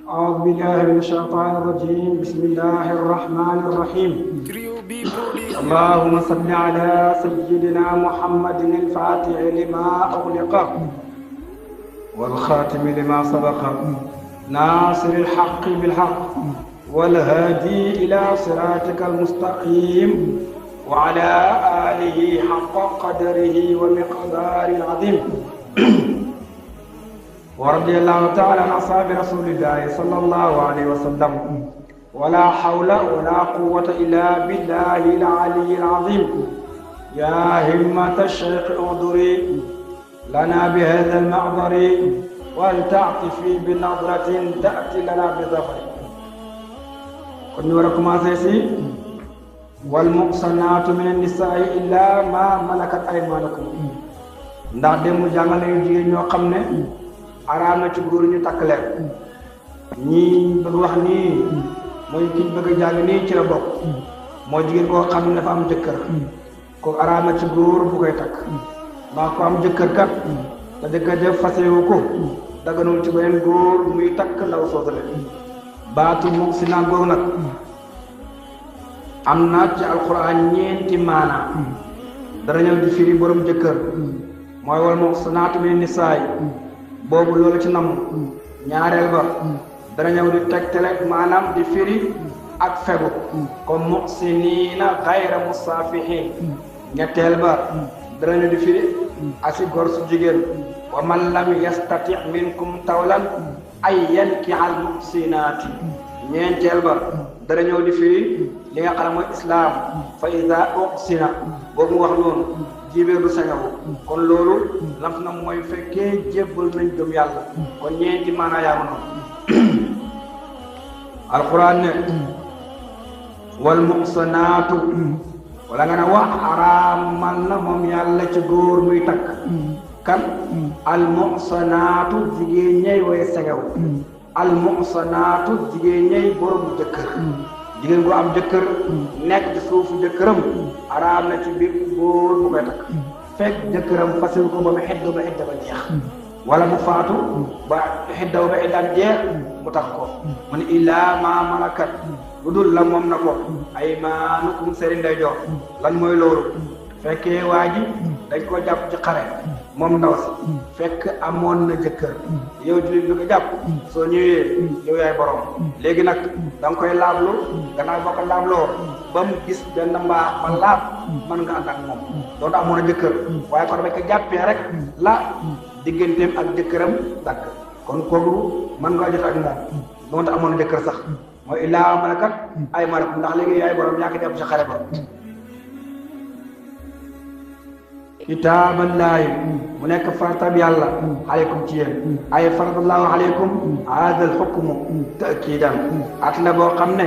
أعوذ بالله من الشيطان الرجيم. بسم الله الرحمن الرحيم. اللهم صل على سيدنا محمد الفاتح لما أغلق والخاتم لما سبق ناصر الحق بالحق والهادي إلى صراطك المستقيم وعلى آله حق قدره ومقدار العظيم. ورضي الله تعالى عن أصحاب رسول الله صلى الله عليه وسلم ولا حول ولا قوة إلا بالله العلي العظيم. يا همة الشيخ اعذري لنا بهذا المعذر ولتعطفي بنظرة تأتي لنا بظفر. كن وركم أساسي والمحصنات من النساء إلا ما ملكت أيمانكم. ndax dem mu jàngale yu jigéen ñoo xam ne araam na ci góor ñu takk leen ñii bëgg wax nii mooy kiñ bëgg a jàng nii ci la bokk mooy jigéen koo xam ne dafa am jëkkër ko araam na ci góor bu koy takk mbaa ko am jëkkër kat te jëkkër ja fasewu ko daganul ci beneen góor muy takk ndaw soosale baatu moom si naan googu nag am na ci alxuraan ñeenti maana dara ñëw di firi borom jëkkër mooy wal muhsanaatu mina nisaa boobu loolu ci nam ñaareel ba dana ñëw di tegtale maanaam di firi ak fegu comme muhsiniina xayra musaafihiin ñetteel ba dana ñëw di firi asi góor su jigéen wa man lam yastati minkum tawlan ay yankihal muhsinaati ñeenteel ba dana ñëw di firi li nga xam ne mooy islaam fa iza uqsina boobu mu wax noonu jibee du sangawu kon loolu lam na mooy fekkee jébbal nañ gëm yàlla kon ñeenti maanaa yaa ma noonu alquran ne wal muhsanaatu wala nga ne wax araamal na moom yàlla ci góor muy takk kan al muhsanaatu jigéen ñay way sangawu al muhsanaatu jigéen ñay borom jëkkër jigéen gu am jëkkër nekk ci suufu jëkkëram araam na ci biir góor bu koy takk fekk jëkkëram fasil ko ba mu xeddu ba xedda ba jeex wala mu faatu ba xeddaw ba xeddaat jeex mu takk ko mu ne illaa maa malakat lu dul la moom na ko aymaanukum seen ndeyjoor lan mooy loolu fekkee waa ji dañ ko jàpp ci xare moom ndaw si fekk amoon na jëkkër yow jullit bi ko jàpp soo ñëwee yow yaay borom léegi nag da nga koy laablu gannaaw boo ko laabloo ba mu gis benn mbaax ba laab mën nga ànd ak moom doonte amoon na jëkkër waaye kon dañ ko jàppee rek la digganteem ak jëkkëram dagg kon kooku mën nga jot ak moom doonte amoon na jëkkër sax mooy illaa malakat aymaanukum ndax léegi yaay borom yaa ngi dem ci xare ba kitaaballahi mu nekk faratab yàlla aleykum ci yéen ay faradallahu aleykum haadal xukmu taakiidan at la boo xam ne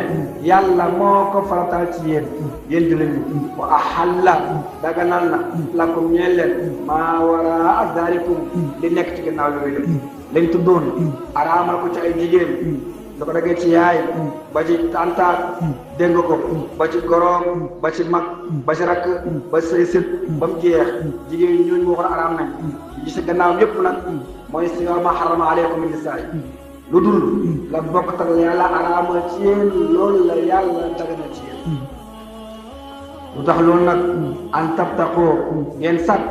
yàlla moo ko faratal ci yéen jullit ñi wa ahalla daganal na lakum ñeel leen maa waraa daalikum li nekk ci gannaaw yooyu lañ tuddoon araamal ko ci ay jigéen da ko dagee ci yaay ba ci tàntaat dégg nga ko ba ci goroom ba ci mag ba ci rakk ba say sët ba mu jeex jigéen ñooñu moo waxoon araam nañ yi si gannaawam yëpp nag mooy si ma xarama aleykum min nisaa lu dul la bokk tak yàlla araamal ci yéen loolu la yàlla daganal ci yéen lu tax loolu nag an tabtaqoo ngeen sàkk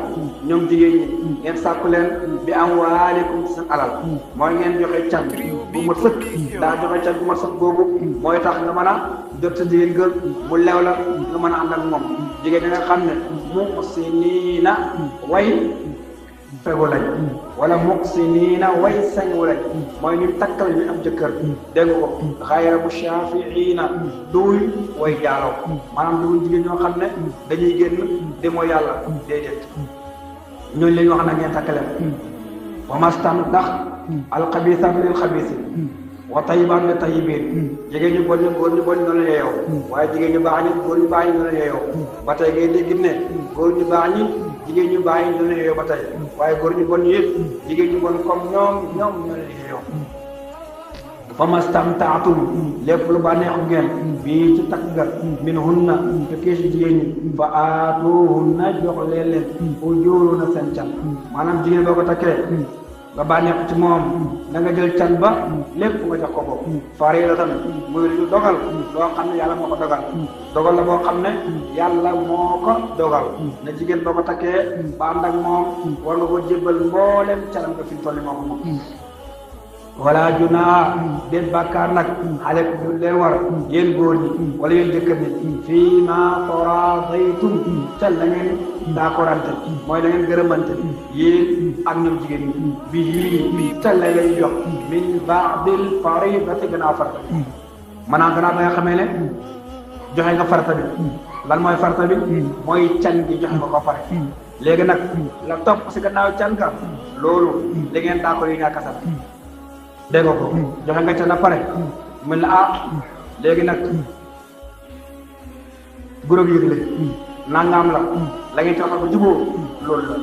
ñoom jigéen ñi ngeen sàkku leen bi amwaalikum seen alal mooy ngeen joxe can bu mat sëkk daa joxe can bu mat sëkk boobu mooy tax nga mën a jot sa jigéen gër mu leew la nga mën a ànd ak moom jigéen ñi nga xam ne muhsiniina way fegu lañ wala muhsiniina way sañu lañ mooy ñu takkal ñu am jëkkër dégg nga ko xayra mushaafi'iina duuy way jaaloo maanaam duuy jigéen ñoo xam ne dañuy génn di mooy yàlla déedéet ñooñu la ñu wax nag ngeen takkaleen wa mastam ndax alxabiisaatu lil xabiisiin wa tayyibaatu lit tayyibiin jigéen ñu bon ñu góor ñu bon noonu la yeeyoo waaye jigéen ñu baax ñi góor ñu baax ñi noonu la yeeyoo ba tey ngay dégg ne góor ñu baax ñi jigéen ñu baax ñi noonu la yeeyoo ba tey waaye góor ñu bon ñu it jigéen ñu bon comme ñoom noonu la yeeyoo fa mastamtaatum lépp lu bànneexu ngeen bii ci takk ga min hunna te kii si jigéen ñi fa aatuhunna jox leen leen ujuuruna seen can maanaam jigéen boo ko takkee nga bànneeku ci moom da nga jël can ba lépp nga jox ko ko faridatan muy lu dogal loo xam ne yàlla moo ko dogal dogal la boo xam ne yàlla moo ko dogal ne jigéen boo ko takkee ba ànd ak moom war nga ko jébbal mboolem canam nga fi mu toll moo ko moom wala junaa déet bàkkaar nag xale du leen war yéen góor ñi wala yéen jëkkër ñi fii ma taradaytum ca la ngeen d'accordante mooy la ngeen gërëmante yéen ak ñoom jigéen ñi bii ca la lay jox min baadil faridati gannaaw farata bi maanaam gannaaw ba nga xamee ne joxe nga farata bi lan mooy farata bi mooy can gi joxe nga ko pare léegi nag la topp si gannaaw can ga loolu li ngeen d'accord yi nga kasal dégg nga ko joxe nga ca na pare mel na léegi nag gurób yëgle nangam la ngeen ci waxal ba jubóo loolu la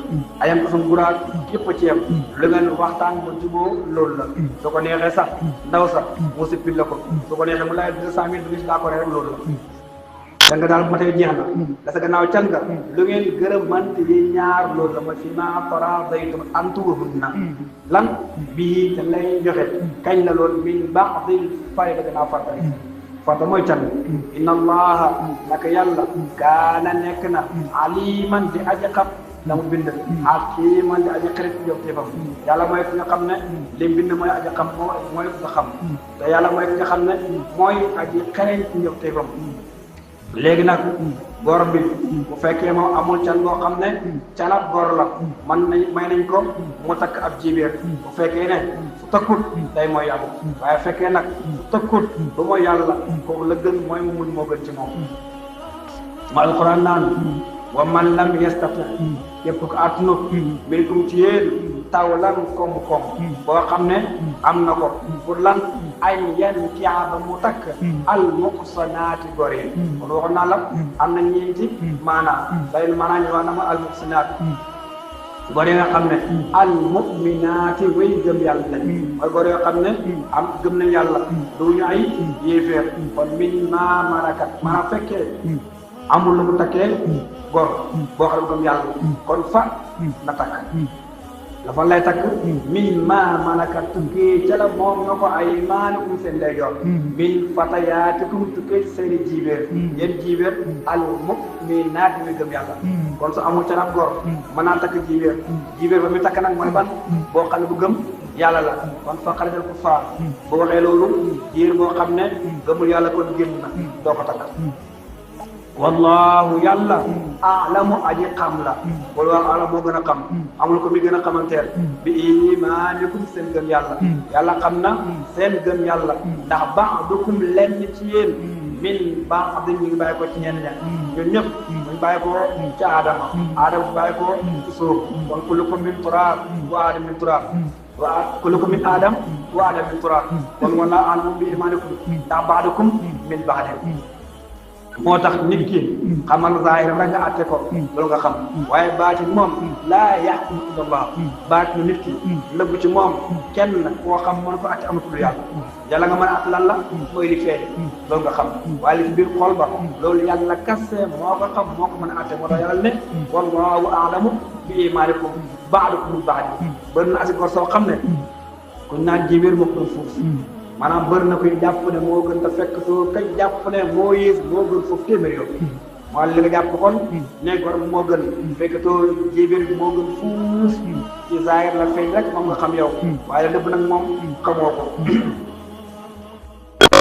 ayam ko suñu guraag yëpp a ci yem lu ngeen waxtaan ba jubóo loolu la su ko neexee sax ndaw sax mu sippil la ko su ko neexee mu lay 200 000 du gis d'accord rek loolu la da nga daal bu ma tey jeex na da sa gannaaw can nga lu ngeen gërëmante yi ñaar loolu la mooy fi ma taradaytum an tuhunna lan bii te lay joxe kañ la loolu min ba'dil farida gannaaw farata farata mooy can inna allaha naka yàlla kaana nekk na aliman di aji xam la mu bind hakiman di aji xarit yow teefam yàlla mooy ki nga xam ne li bind mooy aji xam mooy nga xam te yàlla mooy ki nga xam ne mooy aji xarit yow teefam léegi nag góor bi bu fekkee moom amul can boo xam ne canab góor la may nañ ko mu takk ab jibeer bu fekkee ne su tëkkut day mooy yàlla waaye fekkee nag su tëkkut du mooy yàlla kooku la gën mooy mu muñ moo gën ci moom ma alquran naan wa man lam yastati képp ko attanut minkum ci yéen taw lan koom boo xam ne am na ko pour lan ay yan kiaba mu takk al muqsanaati góor yi kon waxoon naa la am na ñeenti maanaam day maanaam ñu wax na ma al muqsanaat góor yi nga xam ne al mu'minaati way gëm yàlla lañ mooy góor yoo xam ne am gëm nañ yàlla duñu ay yéeféer kon min maa malakat maanaam fekkee amul lu mu takkee góor boo xam ne gëm yàlla kon fa na takk dafa lay takk min maa malakat tukkee ca la moom nga ko ay maanikum seen day yor min fatayaatikum tukkee seeni jiibéer yéen jiibéer al mu'minaat mi gëm yàlla kon su amul ca nag góor mën naa takk jiibéer ba muy takk nag mooy ban boo xam ne bu gëm yàlla la kon fa xarajal ku faar bu waxee loolu jiir boo xam ne gëmul yàlla kon génn na doo ko takk wallahu yàlla aalamu aji xam la wala wax alam moo gën a xam amul ko mi gën a xamanteel bi imaanikum seen gëm yàlla yàlla xam na seen gëm yàlla ndax ba'dukum lenn ci yéen min ba'd ñu ngi bàyyi ko ci ñenn ña ñun ñëpp ñu bàyyi ko ci aadama bu bàyyi ko ci suuf kon kullukum min turaab wa aadam min turaab kullukum min aadam wa aadam min turaab kon wala aalamu bi imaanikum ndax ba'dukum min ba'din moo tax nit ki xamal zaahiram rek nga àtte ko loolu nga xam waaye baatin moom laa yaxkumu illallah baatin nit ki nëbbu ci moom kenn koo xam mën ko àtte amatul yàlla yàlla nga mën a àtte lan la mooy li feeñ loolu nga xam waaye li ci biir xol ba loolu yàlla kase moo ko xam moo ko mën a àtte moo tax yàlla ne wallahu a'lamu bi imaanikum ba'dukum min ba'd bëri na asikor soo xam ne kuñ naan jibiir moo ko doon fuuf maanaam bëri na koy jàpp ne moo gën te fekk too kañ jàpp ne moo yées moo gën foofu téeméer yoon moo li nga jàpp kon ne gor moo gën fekk too jibiir bi moo gën fuuf ci zaahir la feeñ rek moom nga xam yow waaye lépp nag moom xamoo ko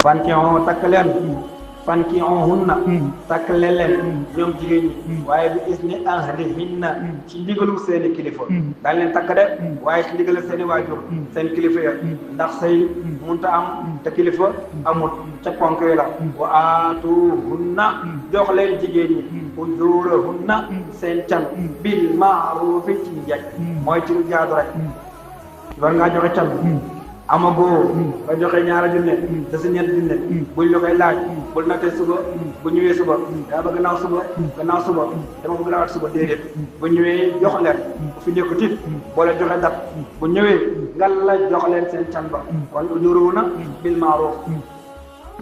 fanki'u takk leen fanki'uhunna takk leen ñoom jigéen ñi waaye bi izni ahlihinna ci ndigalu seeni kilifa dañ leen takk de waaye ci ndigalu seeni waajur seen kilifa ya ndax say munta am te kilifa amut ca ponk yi la wa aatuhunna jox leen jigéen ñi ujurahunna seen can bil ma'rufi ci njëkk mooy ci lu jaadu rek war ngaa joxe can amagoo nga joxe ñaara junne te si ñetti junne buñ la koy laaj bul nattee suba bu ñëwee suba daa ba gannaaw suba dama bëgg laawaat suba déedéet bu ñëwee jox leen bu fi nekk tit boo leen joxe dat bu ñëwee nga la jox leen seen can ba kon ujuruhunna bil ma'ruf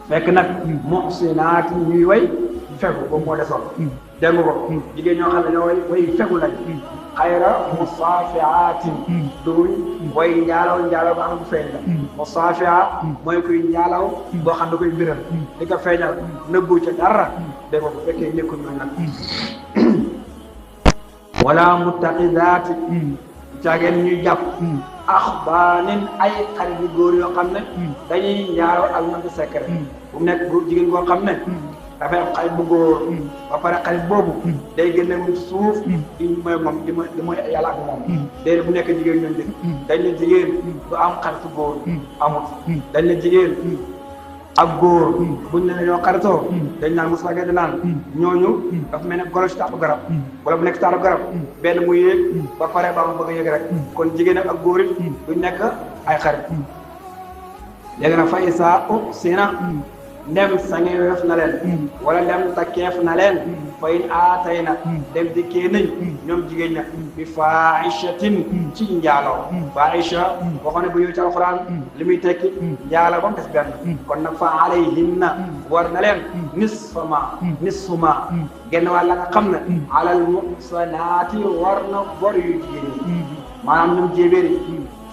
fekk nag muhsinaat ñuy way fegu boobu moo desoon dégg nga ko jigéen ñoo xam ne ñoo way fegu lañ xayra musaafiaatin duñ way njaalaw ba xam bu feeñ la musaafia mooy kuy njaalaw boo xam ne koy biral di ko feeñal nëbbu ca dara dégg nga ko fekkee nekkul ñooy nag wala muttaqidaati caageen ñuy jàpp axbaanin ay xarit yu góor yoo xam ne dañuy njaalaw ak ñoom di secret bu nekk góor jigéen boo xam ne dafay am xarit bu góor ba pare xarit boobu day génne mu suuf di mooy moom di mooy yàlla ak moom déedéet bu nekk jigéen ñoom dégg dañ ne jigéen du am xaritu góor amut dañ ne jigéen ak góor buñ ne ñoo xaritoo dañ naan mos di naan ñooñu dafa mel ne golo ci taatu garab wala bu nekk ci taatu garab benn mu yéeg ba pare ba mu bëgg a yéeg rek kon jigéen ak góor it duñ nekk ay xarit léegi nag fay saa sina ndem sangeweef na leen wala ndem takkeef na leen fa in aatay na dem dikkee nañ ñoom jigéen ña bi faahishatin ci njaaloo faahisha waxoon ne bu ñëw ci alxuraan li muy tekki njaaloo ba mu des benn kon nag fa alayhinna war na leen nisfu ma genn wàll la nga xam ne alal muhsanaati war na bor yu jigéen ñi maanaam ñoom jéebéeri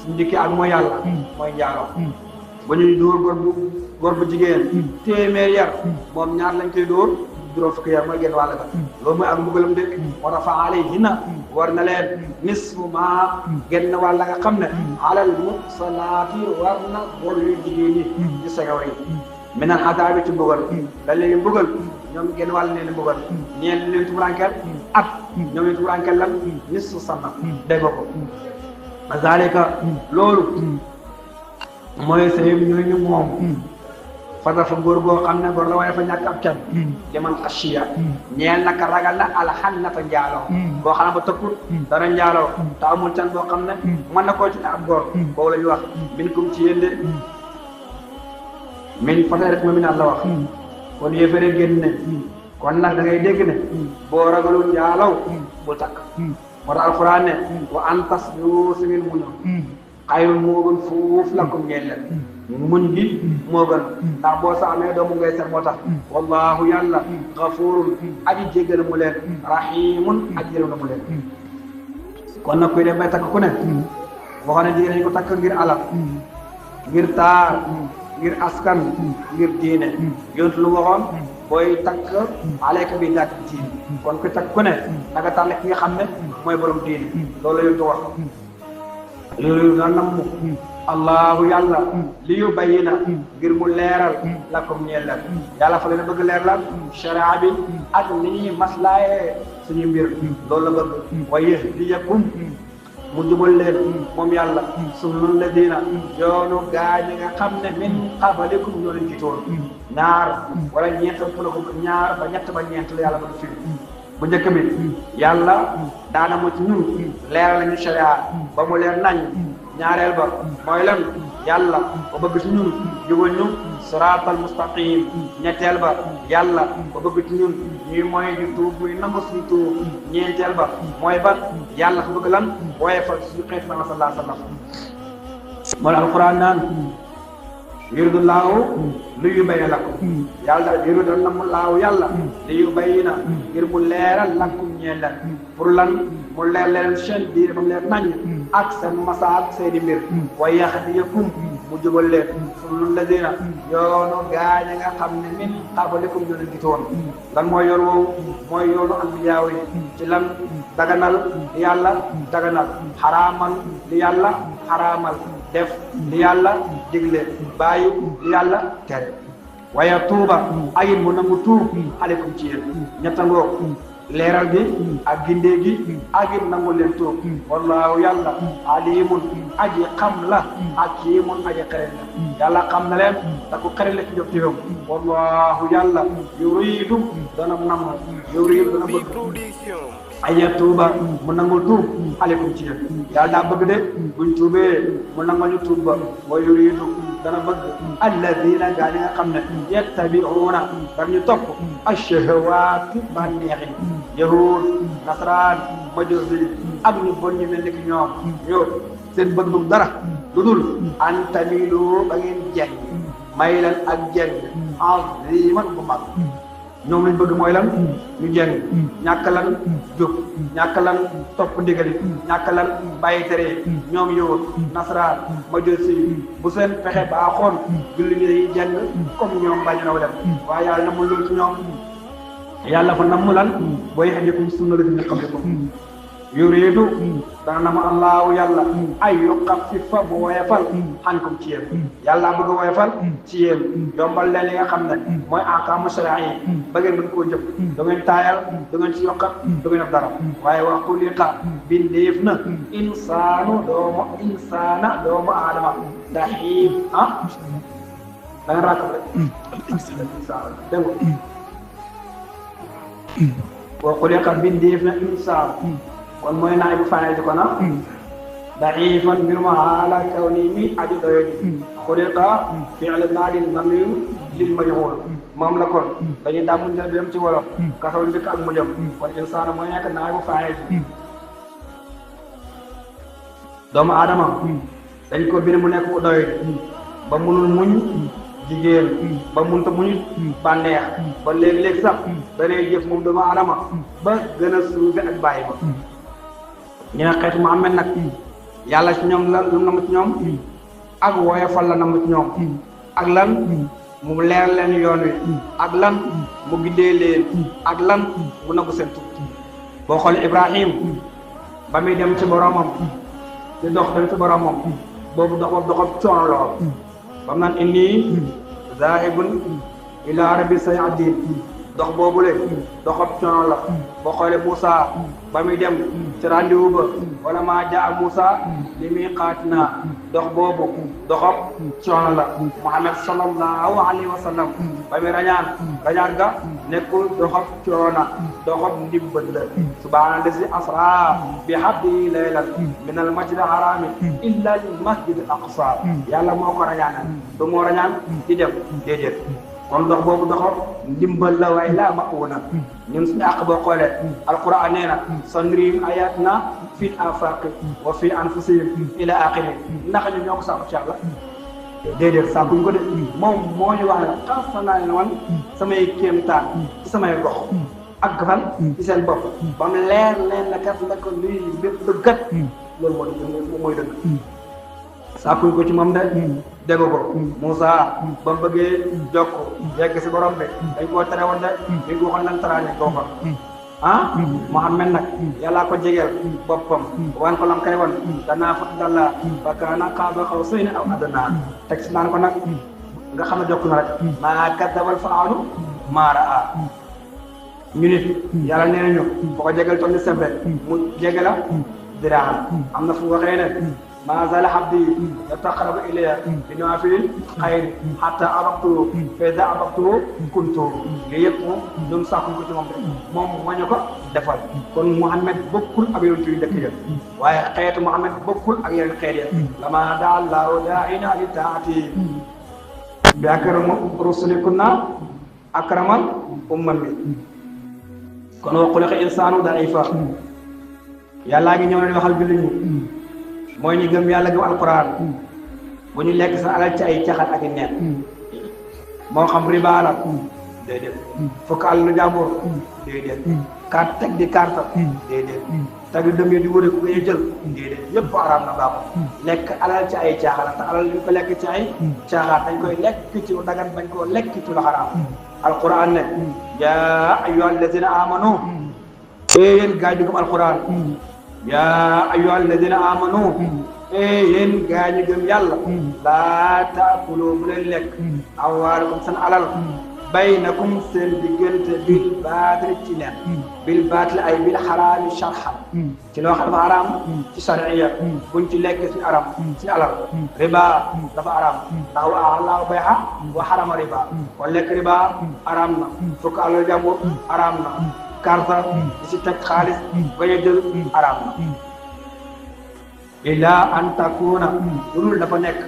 suñu dikkee ak mooy yàlla mooy njaaloo ba ñuy dóor góor bu jigéen téeméer yar moom ñaar lañ koy dóor juróom fukki yar mooy genn wàll ga loolu mooy ak mbugalam dëkk moo tax fa alayhinna war na leen nisfu ma genn wàll nga xam ne alal muhsanaati war na bor yu jigéen ñi di sagaw yi minal adaabi ci mbugal dañ leen mbugal ñoom genn wàll leen mbugal ñeen leen tumurankel at ñoom leen tumurankel lan nisfu sanna dégg nga ko zalika loolu mooy sëyum ñooñu moom fa dafa góor goo xam ne góor la waaye fa ñàkk ab can li man xashiya ñeel naka ragal na alxannata njaaloo boo xam ne ba tëkkut dara njaaloo te amul can boo xam ne mën na koo ci ab góor boobu la ñuy wax min kum ci yéen de min fatay rek ma min la wax kon yéefare génn ne kon nag da ngay dégg ne boo ragalul njaaloo bul takk moo tax alxuraan ne wa an tasbiru si ngeen muñoo xayrun moo gën fuuf lakum ñeel leen muñ gi moo gën ndax boo sa amee doomu ngay seet moo tax wallahu yàlla gafurun aji jéggal mu leen rahimun aji yërëm mu leen kon nag kuy dem bay takk ku ne waxoon ne jigéen ñi ko takk ngir alal ngir taar ngir askan ngir diine yonent lu waxoon booy takk alayka bi daat diine kon kuy takk ku ne da nga tànn ki nga xam ne mooy borom diine loolu la yonent wax loolu na namm allahu yàlla li yu bayyina ngir mu leeral lakum ñeel leen yàlla fa leen bëgg leeral sharia bi ak ni ñuy maslaaye suñu mbir loolu la bëgg wa yahdiyakum mu jubal leen moom yàlla sunnal ladina yoonu gaañi nga xam ne min qablikum ñoo leen jiitoon ñaar wala ñeent fu ko ñaar ba ñett ba ñeent la yàlla bëgg fi bu njëkk bi yàlla daana mu ci ñun leeral nañu sharia ba mu leer nañ ñaareel ba mooy lan yàlla ba bëgg ci ñun jubal ñu siraatal mustaqim ñetteel ba yàlla ba bëgg ci ñun ñuy mooy di tuub muy nangu suñu tuub ñeenteel ba mooy ban yàlla fa bëgg lan waaye fa suñu xeet na sallallahu alayhi wa sallam moo la alquran naan yuridu laahu li yubayyina lakum yàlla yuridu namu laahu yàlla li yubayyina ngir mu leeral lakum ñeel leen pour lan mu leer leen seen biir ba mu leer nañ ak seen masaal seeni mbir wa yahdiyakum mu jubal leen sunnal ladina yoonu gaañ nga xam ne min qablikum ñu leen gitoon lan mooy yoon woowu mooy yoonu anbiyaaw yi ci lan daganal li yàlla daganal xaraamal li yàlla xaraamal def li yàlla digle bàyyi li yàlla tere waaye tuuba ayit mu nangu tuub aleykum ci yéen ñettangoo leeral gi ak gindee gi ak it nangu leen tuub wallahu yàlla alimun aji xam la hakimun aji xereñ la yàlla xam na leen te ku xereñ la ci jox téefam wallahu yàlla yuridu dana nam yuridu dana bëgg aya tuuba mu nangul tuub aleykum ci yéen yàlla daa bëgg de buñ tuubee mu nangul ñu tuub ba wa yuridu dana bëgg alladina gaa yi nga xam ne yattabi'una dañu topp ash-shahawaati bànneexi yahud nasaraan majusi ak ñu bon ñu mel ni ki ñoom ñoo seen bëgg-bëgg dara lu dul an tamilu ba ngeen jeng may leen ak jeng aziman bu mag ñoom lañ bëgg mooy lan ñu jeng ñàkk lan jóg ñàkk lan topp ndigali ñàkk lan bàyyi tere ñoom yow nasaraan majusi bu seen pexe baaxoon julli ñi dañuy jeng comme ñoom bañ na dem waaye yàlla namul loolu ci ñoom yàlla fa namm lan booy xedikum sunna la dina xam ko yuridu dana nama allahu yàlla ay yuxaffifa bu woyefal ankum ci yéen yàlla bëgg a woyefal ci yéen yombal leen li nga xam ne mooy ahkaamu sharia yi ba ngeen mën koo jëf da ngeen taayal da ngeen ci yokkat da ngeen def dara waaye wax xuliqa bindeef na insaana doomu aadama daxiif da nga raakab rek dégg nga wa xuliqa bindeef na insaan kon mooy naay bu fanee di ko na daxiifan mbir ma xaala kaw nii mi aju doyo di xuliqa fi'l maadin mabniyyun lil majhuul moom la kon dañuy daa mun jël dem ci wolof kasaw njëkk ak mu jëm kon insaan mooy nekk naay bu fanee di doomu aadama dañ ko bind mu nekk ku doyo di ba munul muñ jigéen ba munta muñ bànneex ba léeg-léeg sax danay jëf moom doomu aadama ba gën a suufe ak bàyyi ba ñu ne xeetu Muhammad nag yàlla ci ñoom la lu nam ci ñoom ak woyofal la nam ci ñoom ak lan mu leer leen yoon wi ak lan mu giddee leen ak lan mu nagu seen tur boo xoolee Ibrahim ba muy dem ci boromam di dox dem ci boromam boobu doxab coono lool ba mu naan inni zaahibun ila rabbi sayahdin dox boobule doxab coono la boo xoolee Moussa ba muy dem ci rendez-vous ba wala maa jaa Moussa li miiqaatinaa dox boobu doxab coono la Muhammad sallallahu alayhi wa sallam ba muy rañaan ga nekkul doxab coono doxab ndimbal la subhaana allazi asraa bi abdihi laylan min al masjid al haraami illa al masjid al aqsa yàlla moo ko rañaanal du moo rañaan di dem déedéet kon dox boobu doxam ndimbal la waaye laa ma'uuna ñun suñu àq boo xoolee alquran nee na sanurihim ayatina fil afaqi wa fi anfusihim ila axiri ndax ñu ñoo ko sàkku ci yàlla déedéet sàkkuñ ko de moom moo ñu wax ne xas naa leen wan samay kéemtaan ci samay gox ak fan ci seen bopp ba mu leer leen la kat la ko luy bépp dëggat loolu mooy dëgg sàkkuñ ko ci moom de dégg ko Moussa ba mu bëggee jokk yegg si borom bi dañ koo tere woon de mi ngi waxoon lan taraane koo fa Muhammad nag yàllaa ko jegeel boppam wan ko lam kay wan danaa fat dalla fa kaana qaaba qawsayni aw adnaa teg si naan ko nag nga xam ne jokk na rek maa kaddabal fa'alu maa raa ñu nit yàlla nee nañu boo ko jegeel toll ni sembe mu jege la diraan am na fu waxee ne maa zaala abdi yataqarrabu ilayya bi nawaafilil xayri hattaa ahbabtuhu fa izaa ahbabtuhu kuntu lii yëpp moom ñoom sàkkuñ ko ci moom rek moom moo ñu ko defal kon Muhammad bokkul ak yonent yu dëkk ya waaye xeetu Muhammad bokkul ak yeneen xeet ya lamaa daa Allaahu daa'iina li taa'atihi bi akrami rusuli kunna akramal umami kon wa xuliqa insaanu da'iifa yàllaa ngi ñëw ne waxal bi ñu mooy ñu gëm yàlla gëm alquran bu ñu lekk sa alal ci ay caxat ak i neen moo xam riba la déedéet fukk àll jàmbur déedéet carte teg di carte déedéet teg di dem di wëre ku ngay jël déedéet yëpp araam na baaxul lekk alal ci ay caaxaan te alal ñu ko lekk ci ay caaxaan dañ koy lekk ci lu dagan bañ koo lekk ci lu xaraam alquran ne yaa ayyuhal lazina amanu yéen gaa ñu gëm alquran yaa ayyuhal ladina amanu yéen gaa ñu gëm yàlla laa taakulu bu leen lekk amwaalakum seen alal baynakum seen diggante bil baatil ci neen bil baatil ay bil xaraami sharhan ci loo xam dafa araam ci sariya buñ ci lekk ci aram ci alal riba dafa araam ndax wa ahallal bay'a wa harama riba kon lekk riba araam na fukk alal jàmbur araam na karta di si teg xaalis bañ a jël araam na illaa an takuna lunul dafa nekk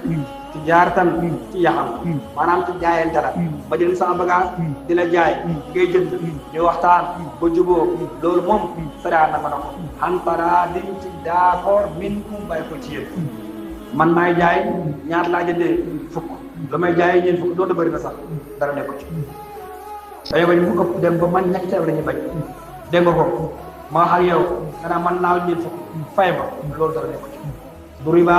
ci jaaratan ci yaxam maanaam ci jaayante la ba jël sama bagage di la jaay ngay jënd ñu waxtaan ba juboo loolu moom sariya na ma na ko xantara diñ ci d'accord min kum bàyyi ko ci yéen man maay jaay ñaar laa jëndee fukk lu may jaayee ñeen fukk doon da bëri na sax dara nekku ci dañoo bañ mu ëpp dem ba man ñetteel la ñuy bañ dégg nga ko ma wax ak yow nga naa man naaw ñeent fukk fay ma loolu dara nekk du riba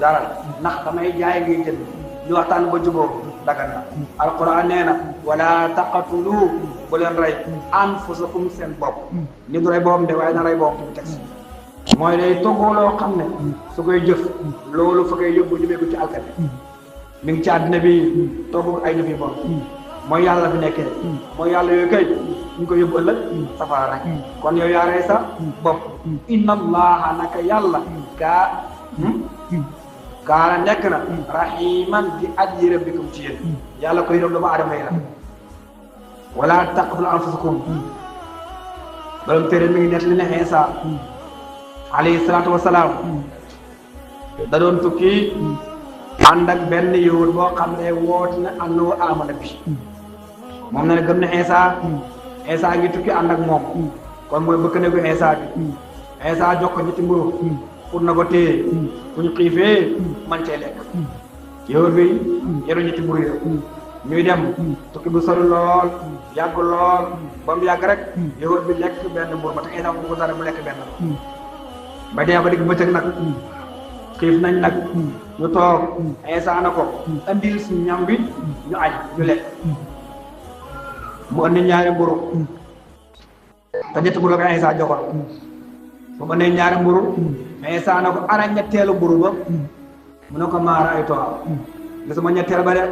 dara ndax damay jaay ngay jënd ñu waxtaan ba jubóo dagan na alquran nee na wala taqatulu bu leen rey anfusakum seen bopp ni du rey boppam de waaye na rey boppam teg si mooy day toggoo loo xam ne su koy jëf loolu fa koy yóbbu jëmee ko ci alkane mi ngi ci àddina bi togg ay jëf yi bon mooy yàlla fi nekkee mooy yàlla yooyu kay ñu ko yóbbu ëllëg safara rek kon yow yaa rey sa bopp inna allaha naka yàlla kaana nekk na rahiman di aj yërëm bikum ci yéen yàlla ko yërëm doomu aadama yi la wala taqtulu anfusakum borom téere mi ngi net li ne Iisa alayhi salaatu wasalaam da doon tukki ànd ak benn yowul boo xam ne woote na annahu amana bi moom na ne gëm na Iisa ngi tukki ànd ak moom kon mooy bëkk ne ko Iisa bi Iisa jox ko ñetti mburu pour na ko téye bu ñu xiifee man cee lekk yow bi yeru ñetti mburu yi ñuy dem tukki bu sori lool yàgg lool ba mu yàgg rek yow bi lekk benn mburu ba te Iisa bu ko dara mu lekk benn ba dee ba digg bëccëg nag xiif nañ nag ñu toog Iisa na ko andil si ñam bi ñu añ ñu lekk mu andi ñaari mburu te ñetti mburu la ko Iisa joxoon bu ma nee ñaari mburu Iisa na ko ana ñetteelu mburu ba mu ne ko maara ay toog gisuma ñetteel ba de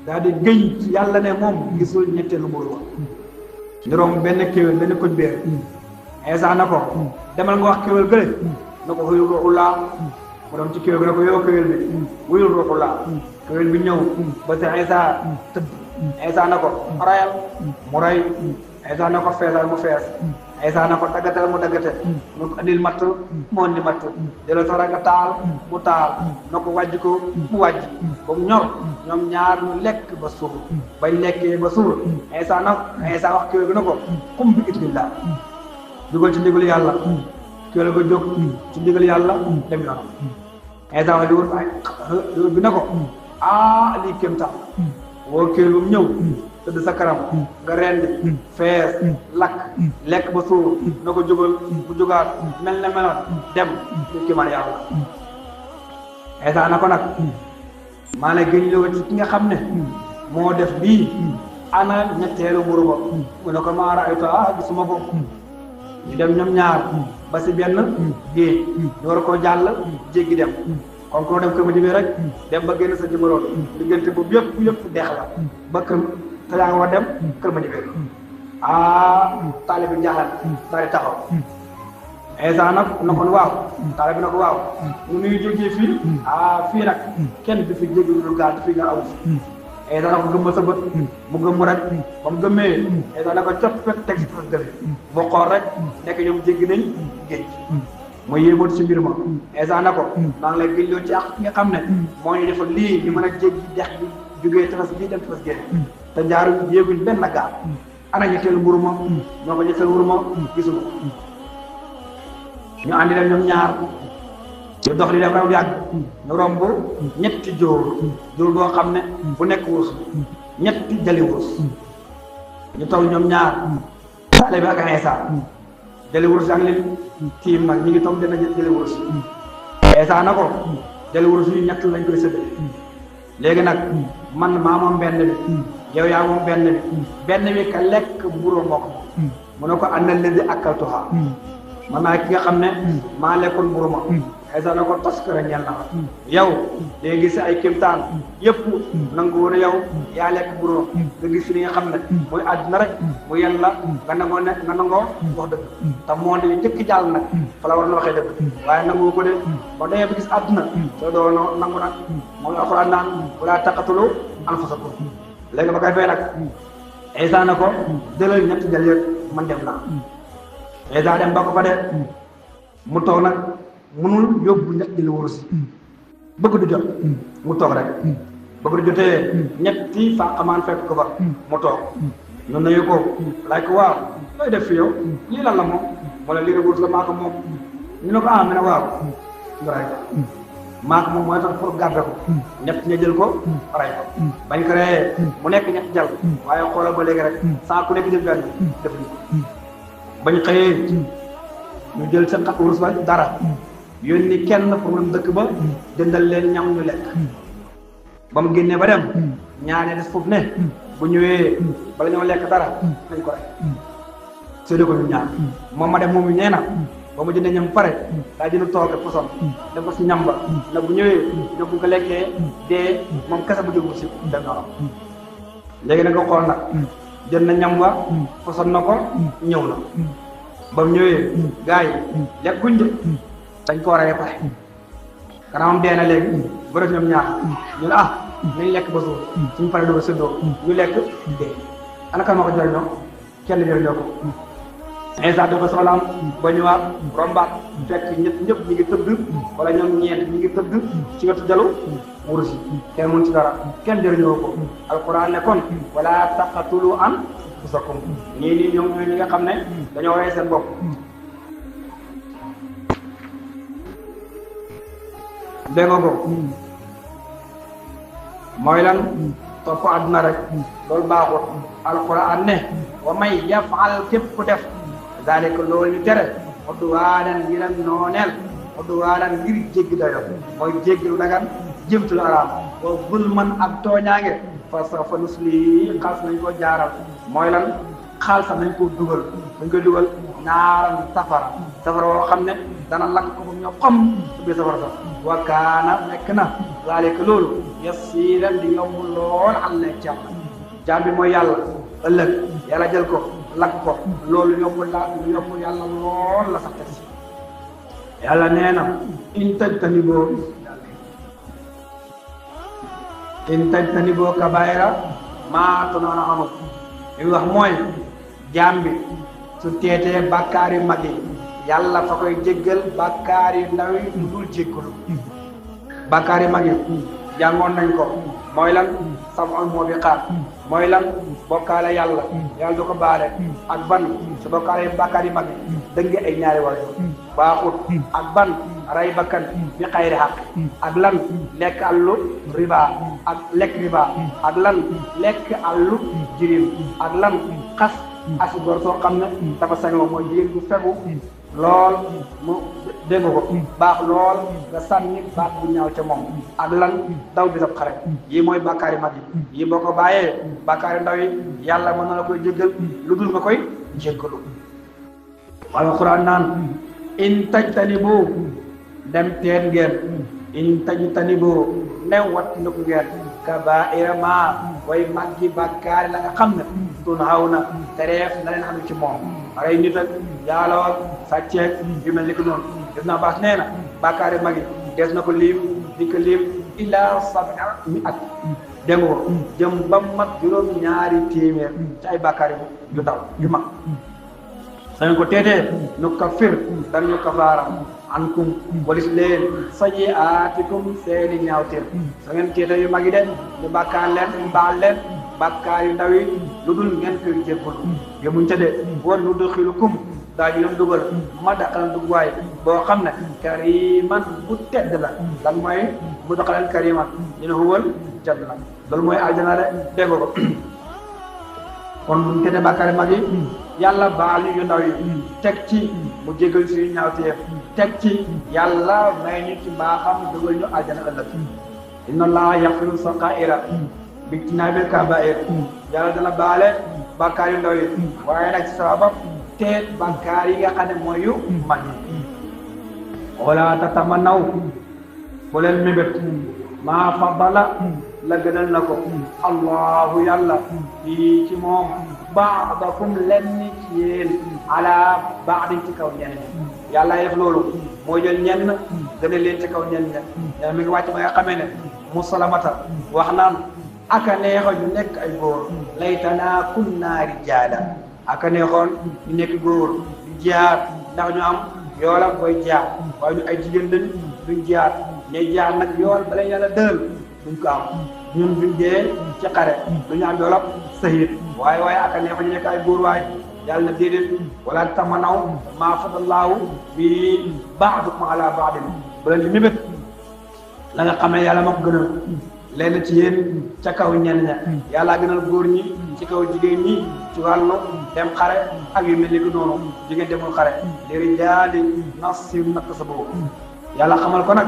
daal di gëñ ci yàlla ne moom gisul ñetteelu mburu ba ñu romb benn kéwél benn koñ beer Iisa na ko demal nga wax kéwél gële na ko wuyul ruuxullaa mu dem ci kéwél bi ne ko yow kéwél bi wuyul ruuxullaa kéwél bi ñëw ba si Iisa tëdd Iisa na ko rayal mu ray Iisa na ko feesal mu fees Iisa na ko daggatal mu daggate mu ko andil matt mu andi matt jëlal sara nga taal mu taal na ko wàjj ko mu wàjj ba mu ñor ñoom ñaar ñu lekk ba suur bañ lekkee ba suur Iisa wax kéwél bi na ko kum bi itbillah dugal ci ndigal yàlla kéwél ko jóg ci ndigal yàlla dem yoonam Iisa wax liwul bi na ko lii kéemtaan woo kéwél bu mu ñëw tëdd sa karam nga rendi fees lakk lekk ba suur na ko jógal bu jógaat mel ne meloon dem ñu kiimaan yàlla Iisa na ko nag maa ne gëñ loo ci ki nga xam ne moo def bii ana ñetteelu mburu ba mu ne ko maa raaytu gisuma ko ñu dem ñoom ñaar ba si benn géej ñu war koo jàll jéggi dem kon ko dem kër ma jibee rek dem ba génn sa jëmaroon diggante boobu yëpp deex la ba kër te yaa nga war dem kër ma jibee taalibe bi njaaxal daal di taxaw Iisa nag na ko waaw taalibe bi na ko waaw ñu nuy jógee fii fii nag kenn du fi jéggi lu gaal du fi nga awu Iisa na ko gëmmal sa bët mu gëmm rek ba mu gëmmee Iisa na ko coppet teg si fas gële boo xool rek nekk ñoom jéggi nañ géej mooy yéemoon si mbir ma Iisa na ko maa ngi lay gëlloo ci ak ki nga xam ne moo ñu defal lii ñu mën a jéggi dex bi jógee tefes bii dem tefes génn te njaaru yéeguñ benn gaal ana ñetteelu mburu ma ñoo ko ñetteelu mburu ma gisuma ñu àndi dem ñoom ñaar ñu dox di dem raw yàgg ñu romb ñetti jóor boo xam ne bu nekk wurus ñetti jali wurus ñu toog ñoom ñaar taalibe bi ak Iisa jali wurus ak leen tiim nag ñu ngi toog dina jali wurus Iisa na ko jali wurus yi ñett lañ koy séddale léegi nag man maa moom benn bi yow yaa moom benn bi ka lekk mburu moo ko mu ne ko àndal leen di akkaltuha man naa ki nga xam ne maa lekkoon mburu ma Iisa na ko toskare ñeel na yow léegi gis ay kéemtaan yëpp nangu woon yow yaa lekk mburu nga gis fi li nga xam ne mooy àdduna rek mu yàlla nga nangoo wax dëgg te moo ne njëkk jàll nag fa la war na waxee dëgg waaye nangu ko de ba demee ba gis àdduna soo doo nangu nag moom la Alxuraan naan wala taqatulu anfusakum léegi ba koy fay nag Iisa na ko jëlal ñetti jël yëpp man dem naa Iisa dem ba ko fa de mu toog nag mënul yóbbu ñett jëli wurus bëgg du jot mu toog rek bëgg du jotee ñetti fàqamaan fekk ko fa mu toog ñu nuyu ko laaj ko waaw looy def fi yow lii lan la moom mu ne lii de wurus la maa ko moom ñu ne ko mu ne waaw nga ray ko maak moom mooy tax pour garder ko ñett ña jël ko ray ko bañ ko reyee mu nekk ñett jal waaye xoolal ba léegi rek saa ku nekk jël benn def ni bañ xëyee ñu jël seen xat wurus ba dara yónni kenn pour dem dëkk ba jëndal leen ñam ñu lekk ba mu génnee ba dem ñaane des foofu ne bu ñëwee bala ñoo lekk dara nañ ko rek séddee ko ñu ñaar moom ma dem moom nee na ba mu jëndee ñam pare daa jënd tooke poson def ko si ñam ba na bu ñëwee ñoom bu ko lekkee dee moom kese bu jógul si dem noonu léegi nag nga xool nag jënd na ñam wa poson na ko ñëw na ba mu ñëwee gars yi lekkuñ de dañ ko rey pare kanamam dee na léegi ba def ñoom ñaar ñu ne nañ lekk ba suur suñu pare doo ko séddoo ñu lekk dee ana kan moo ko jëriñoo kenn jëriñoo ko Isa dafa soxlaam ba ñëwaat rombaat fekk ñëpp ñi ngi tëdd wala ñoom ñeent ñi ngi tëdd ci wetu jalu wurus yi kenn mun ci dara kenn jëriñoo ko alquran ne kon wala taqatulu anfusakum nii ñoom ñooy ñi nga xam ne dañoo rey seen bopp dégg nga ko mooy lan topp àdduna rek loolu baaxul alquran ne wa may yafal képp ku def zalika loolu ñu tere udwaanan ngir nooneel udwaanan ngir jéggi dayo mooy jéggi lu dagan jëm ci lu araam wa zulman ak tooñaange fa sawfa nuslihi xaals nañ ko jaaral mooy lan xaal sax nañ ko dugal dañ koy dugal naaran safara woo xam ne dana lakk ko bu ñoo xam su biir safara sax wa kaana nekk na zalika loolu yasiiran di yomb lool xam ne jaam bi mooy yàlla ëllëg yàlla jël ko lakk ko loolu yomb yàlla lool la sax teg si yàlla nee na in tajtaniboo kabaayira maa tunawna anhu li wax mooy jaam bi su teetee bàkkaar yu mag yi yàlla fa koy jéggal bàkkaar yu ndaw yi du dul jéggalu bàkkaar yu mag yi jàngoon nañ ko mooy lan sab'ul muubiqaat mooy lan bokkaale yàlla du ko baale ak ban su bokkaale bàkkaar yu mag yi dënge ay ñaari waajur baaxut ak ban rey bakkan bi xayri xaq ak lan lekk àllu riba ak lekk riba ak lan lekk àllu jirim ak lan xas asi góor soo xam ne dafa sañoo mooy jigéen bu fegu lool mu dégg ko baax lool nga sànni baat bu ñaaw ca moom ak lan daw bi sab xare yii mooy bàkkaari mag yi boo ko bàyyee bàkkaari ndaw yi yàlla mën na la koy jéggal lu dul nga koy jéggalu alxuraan naan in tajtanibu dem teen ngeen in tajtanibu new wat nduk ngeen kabaa'ira maa way maggi bàkkaari la nga xam ne tunhawna tereef na leen xam ci moom rey nit ak jaaloo ak sàcceeg yu mel ni ko noonu def naa baas nee na bàkkaari mag yi des na ko liim di ko liim ilaa sab'a mi'at dégg nga ko jëm ba mat juróom-ñaari téeméer ci ay bàkkaari yu daw yu mag sañ ko teetee nu kaffir dañu kafaara ankum walis leen sayyi'aatikum seeni ñaawteef sa ngeen teete yu mag yi de ñu bàkkaar leen ñu baal leen bàkkaar yu ndaw yi lu dul ngeen koy jéggalu yemuñ ca de wa nudxilukum daañu leen dugal madxalan dugwaay boo xam ne kariman bu tedd la lan mooy mudxalan kariman ñu ne huwal janna loolu mooy aljana de dégg ko kon buñ teete bàkkaar yu mag yi yàlla baal yu ndaw yi teg ci mu jégal suñu ñaawteef teg ci yàlla may ñu ci mbaaxam dugal ñu aljana ëllëg inna allaha yaxfiru saqaa'ira bi tinaabil kabaa'ir yàlla dana baale bàkkaar yu ndaw yi waaye nag ci sabab teet bàkkaar yi nga xam ne mooy yu mag yi wala tatamannaw bu leen mébét maa faddala la gënal na ko allahu yàlla fii ci moom baadakum lenn ci yéen ala baadin ci kaw ñenn yàlla def loolu moo jël ñenn gën a leen ci kaw ñenn ñenn mi ngi wàcc ba nga xamee ne musalamata wax naan aka neexoon ñu nekk ay góor laytanaa kunnaa rijaala aka neexoon ñu nekk góor di jihaad ndax ñu am yoolam koy jaar waaye ñu ay jigéen lañ duñ jihaad ñay jaar nag yool bala yàlla dël duñ ko am ñun duñ dee ci xare duñu am yoolam sahid waaye aka neexoon ñu nekk ay góor waaye yàlla na déedéet wala tamanaw maa fadallaahu bi ba'dukum ala ba'din bu leen di mébét la nga xam ne yàlla moo ko gënal lenn ci yéen ca kaw ñenn ña yàlla gënal góor ñi ci kaw jigéen ñi ci wàllu dem xare ak yu mel ni ki noonu jigéen demul xare li rijaali nasibun maktasabu yàlla xamal ko nag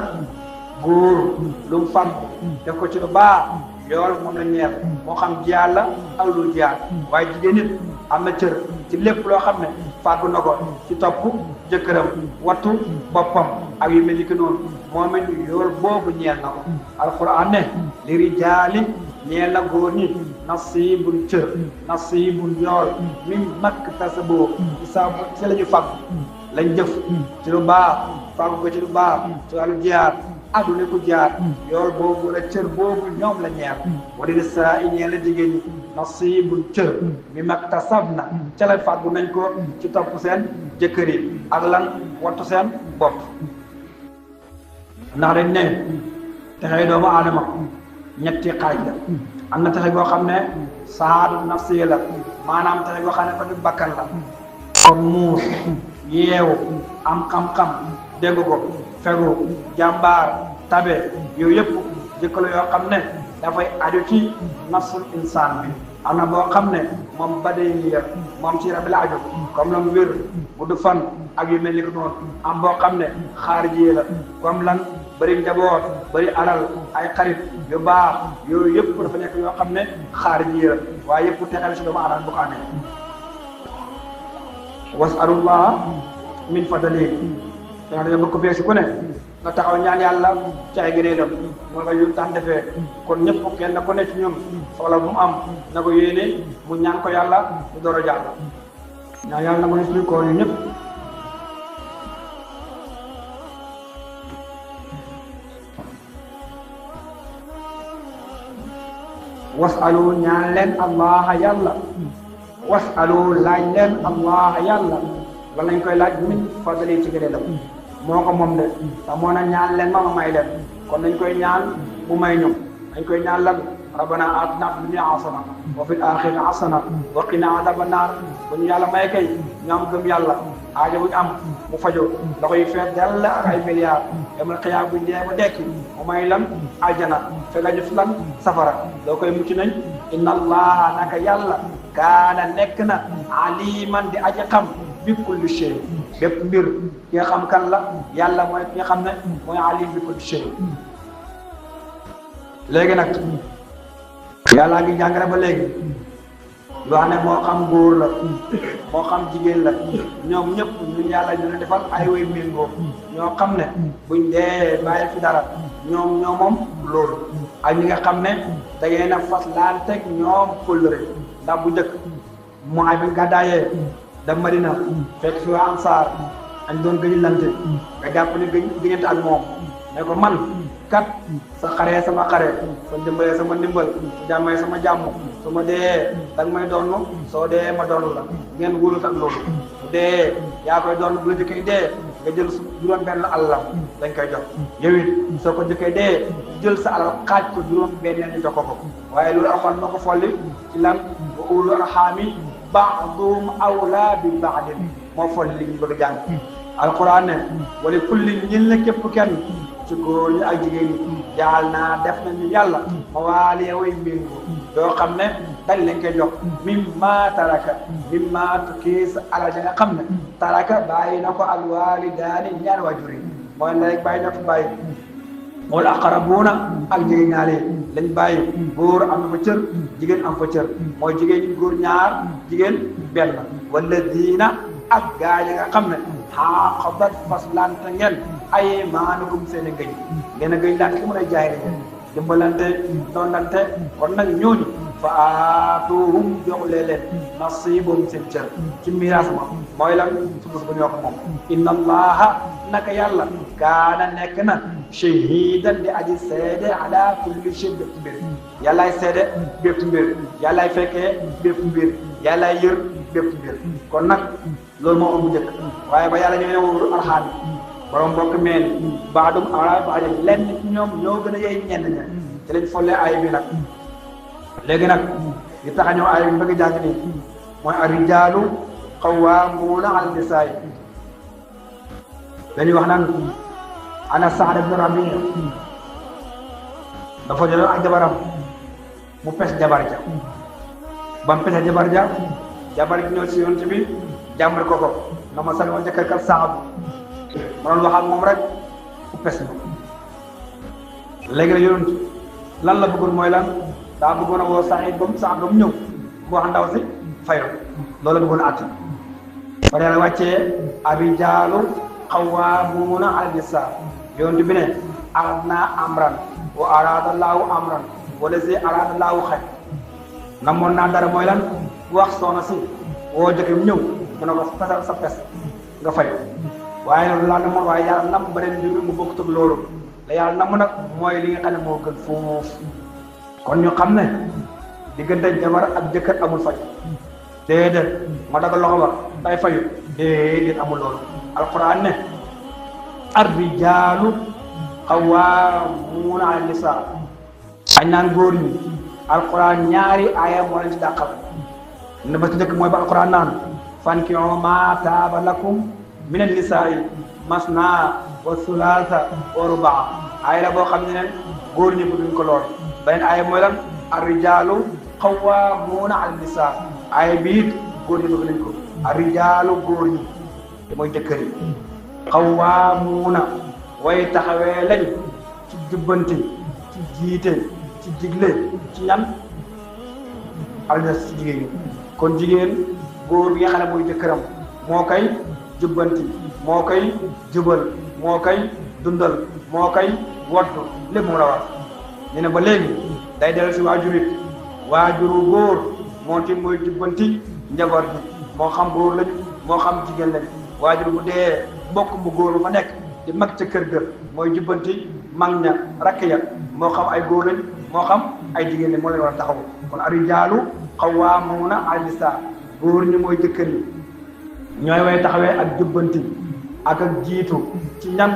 góor lu mu fàgg def ko ci lu baax yool moom la ñeer moo xam jiyaar la ak lu jiyaar waaye jigéen nit am na cër ci lépp loo xam ne fàggu na ko ci topp jëkkëram wattu boppam ak yu mel ni ki noonu moom it yool boobu ñeel na ko alquran ne li rijaali ñeel na góor ñi nasibun cër nasibun yool min maktasabu ci la ñu fàggu lañ jëf ci lu baax fàggu ko ci lu baax ci wàllu jiyaar ak lu nekku jaar yool boobu la cër boobu ñoom la ñeer wala di saa i ñeel la jigéen ñi nasibun cër mi maktasabna ca la fàggu nañ ko ci topp seen jëkkër yi ak lan wattu seen bopp ndax dañ ne texey doomu aadama ñetti xaaj la am na texe goo xam ne saadu nafsi la maanaam texe goo xam ne fa di bakkan la kon muus yeewu am xam-xam dégg ko fegu jàmbaar tabe yooyu yëpp jëkkalo yoo xam ne dafay aju ci nafsul insaan bi am na boo xam ne moom badaniya moom ci rabi la aju comme lan wér bu du fan ak yu mel ni ko noonu am boo xam ne xaariji la comme lan bëri njaboot bëri alal ay xarit yu baax yooyu yëpp dafa nekk yoo xam ne xaariji la waaye yëpp texal si doomu aadama bu ko amee wasalullah min fadli danga dañoo bëgg ko feesi ku ne nga taxaw ñaan yàlla ci ay gëneelam moo nga yu tax defee kon ñëpp kenn ku ne ci ñun soxla bu mu am na ko yéene mu ñaan ko yàlla mu door a jàll ñaan yàlla na ko ne suñu koor yu ñëpp wasalu ñaan leen allah yàlla wasalu laaj leen allah yàlla lan lañ koy laaj min fadli ci gëneelam moo ko moom de te moo na ñaan leen ma may leen kon dañ koy ñaan mu may ñu dañ koy ñaan lan rabbana atina fid dunya hasana wa fil akhirati hasana wa qina adhaban nar bu ñu yàlla may kay ñu am gëm yàlla aajo bu ñu am mu fajo da koy feet dell ak ay milliards yamal xiyaam bu ñu dee ba dekki mu may lan aljana fekk ñu fi lan safara doo koy mucc nañ inna allaha naka yàlla kaana nekk na aliman di aji xam bi kulli shay bépp mbir ki nga xam kan la yàlla mooy ki nga xam ne mooy alim bi kulli shay léegi nag yàllaa ngi jàngale ba léegi lu wax ne moo xam góor la moo xam jigéen la ñoom ñëpp ñun yàlla ñu leen defal ay way méngoo ñoo xam ne buñ dee bàyyi fi dara ñoom ñoo moom loolu ak ñi nga xam ne da ngeen a fas laan teg ñoom kóllëre ndax bu njëkk mooy bi gàddaayee da Madina fekk fi waa Ansaar añ doon gëñu lante nga jàpp ne gëñante ak moom ne ko man kat sa xaree sama xare sa ndimbalee sama ndimbal sa jàmmee sama jàmm su ma dee danga may doon soo dee ma doon la ngeen wóolut ak loolu su dee yaa koy doon bu la jëkkee dee nga jël juróom benn alalam dañ koy jox yow it soo ko jëkkee dee jël sa alal xaaj ko juróom benn ñu jox ko waaye loolu alxuraan moo ko folli ci lan wa ulul arhami ba'duhum awlaa bi ba'din moo folli li ñu bëgg a jàng alxuraan ne wala kulli ñin la képp kenn ci góor ñi ak jigéen ñi jaal naa def nañu yàlla ma waalee way méngoo yoo xam ne dañ leen koy jox mimma taraka mimma tukkee sa alal ja nga xam ne taraka bàyyi na ko alwaalidaani ñaari waajur yi mooy na rek bàyyi na ko bàyyi wal aqrabuuna ak jigéen ñaale lañ bàyyi góor am na fa cër jigéen am fa cër mooy jigéen ñi góor ñaar jigéen benn wala diina ak gaa yi nga xam ne xaqadat faslante ngeen ay maanukum seen i ngëñ ngeen a gëñ laan ki mën a jaay ngeen dimbalante doonante kon nag ñooñu fa aatuhum jox leen nasibum seen cër ci miraas ma mooy lan suuf ba ñoo ko moom inna allaha naka yàlla kaana nekk na shahidan di aji seede ala kulli shay bépp mbir yàllaay seede bépp mbir yàllaay fekkee bépp mbir yàllaay yër bépp mbir kon nag loolu moo am bu njëkk waaye ba yàlla ñëwee wóoru arxaam borom mbokk meen baadum ala baadum lenn ci ñoom ñoo gën a yey ñenn ña ci lañ follee ay bi nag léegi nag li tax a ñëw ay bi bëgg jàng nii mooy ar-rijaalu qawwaamuuna ala nisaa dañuy wax naan ana Saad ibn Rabi dafa jëloon ak jabaram mu pes jabar ja ba mu pese jabar ja ñëw si yonent bi jàmbale ko na ma sama jëkkër kat Saad ma doon wax ak moom rek mu pes ma léegi la yonent lan la bëggoon mooy lan daa bëggoon a woo Saïd ba mu ñëw mu wax ndaw si fayo loolu la bëggoon a àtt ba yàlla wàccee ar-rijaalu qawwaamuuna ala nisaa yonent bi ne aradna amran wa arada Allahu amran wala si arada Allahu xayr namoon naa dara mooy lan wax soxna si woo jëkkër mu ñëw mu ne ko pesal sa pes nga fay waaye loolu laa namoon waaye yàlla nam beneen mbir mu bokkut ak loolu la yàlla nam nag mooy li nga xam ne moo gën foofu kon ñu xam ne diggante jabar ak jëkkër amul fay déedéet ma daga loxo ba day fayu déedéet amul loolu alquran ne ar-rijaalu qawwaamuuna ala nisaa añ naan góor ñi alquran ñaari aaya moo leen ci dàqal ne ba ci njëkk mooy ba alquran naan fankihu maa taaba lakum mina nisaa'i masnaa wa sulaasa wa rubaa aaya la boo xam ne ne góor ñi bëgguñ ko lool beneen aaya mooy lan ar-rijaalu qawwaamuuna ala nisaa aaya bi it góor ñi bëgg nañ ko ar-rijaalu góor ñi te mooy jëkkër yi qawwaamuuna way taxawee lañ ci jubbanti ci jiite ci digle ci ñan alna ci jigéen ñi kon jigéen góor bi nga xam ne mooy jëkkëram moo koy jubbanti moo koy jubal moo koy dundal moo koy woddu lépp mu la war ñu ne ba léegi day dellu si waajur it waajuru góor moo ti mooy jubbanti njaboot bi moo xam góor lañ moo xam jigéen lañ waajur bu dee bokk bu góor ba nekk di mag ca kër ga mooy jubbanti mag ña rakk ya moo xam ay góor lañ moo xam ay jigéen lañ moo leen war a taxaw kon ar-rijaalu qawwaamuuna ala nisaa góor ñi mooy jëkkër yi ñooy way taxawee ak jubbanti ak jiitu ci ñan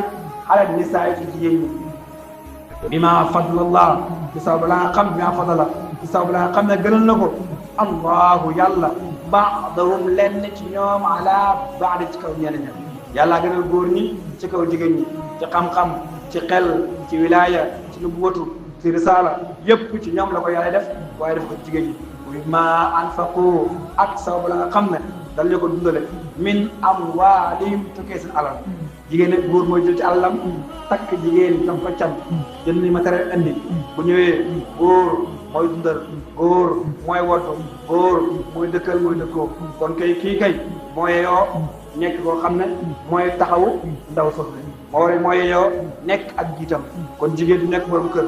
ala nisaa yi ci jigéen ñi bima fadlallah ci sababu la nga xam bima fadala ci sababu la nga xam ne gënal na ko allahu yàlla baadahum lenn ci ñoom ala baadi ci kaw ñeneen ña yàlla gënal góor ñi ci kaw jigéen ñi ci xam-xam ci xel ci wilaaya ci nubuwatu ci risaala yépp ci ñoom la ko yàlla def waaye def ko jigéen ñi ma anfaqu ak sababu la nga xam ne dal ñu ko dundale min amwaalihim tukkee seen alal jigéen ne góor mooy jël ci alalam takk jigéen dam ko can jël ni matériel indi bu ñëwee góor mooy dundal góor mooy woddu góor mooy dëkkal mooy dëkkoo kon kay kii kay mooy yoo nekk koo xam ne mooy taxawu ndaw sos mooy yoo nekk ak jiitam kon jigéen du nekk borom kër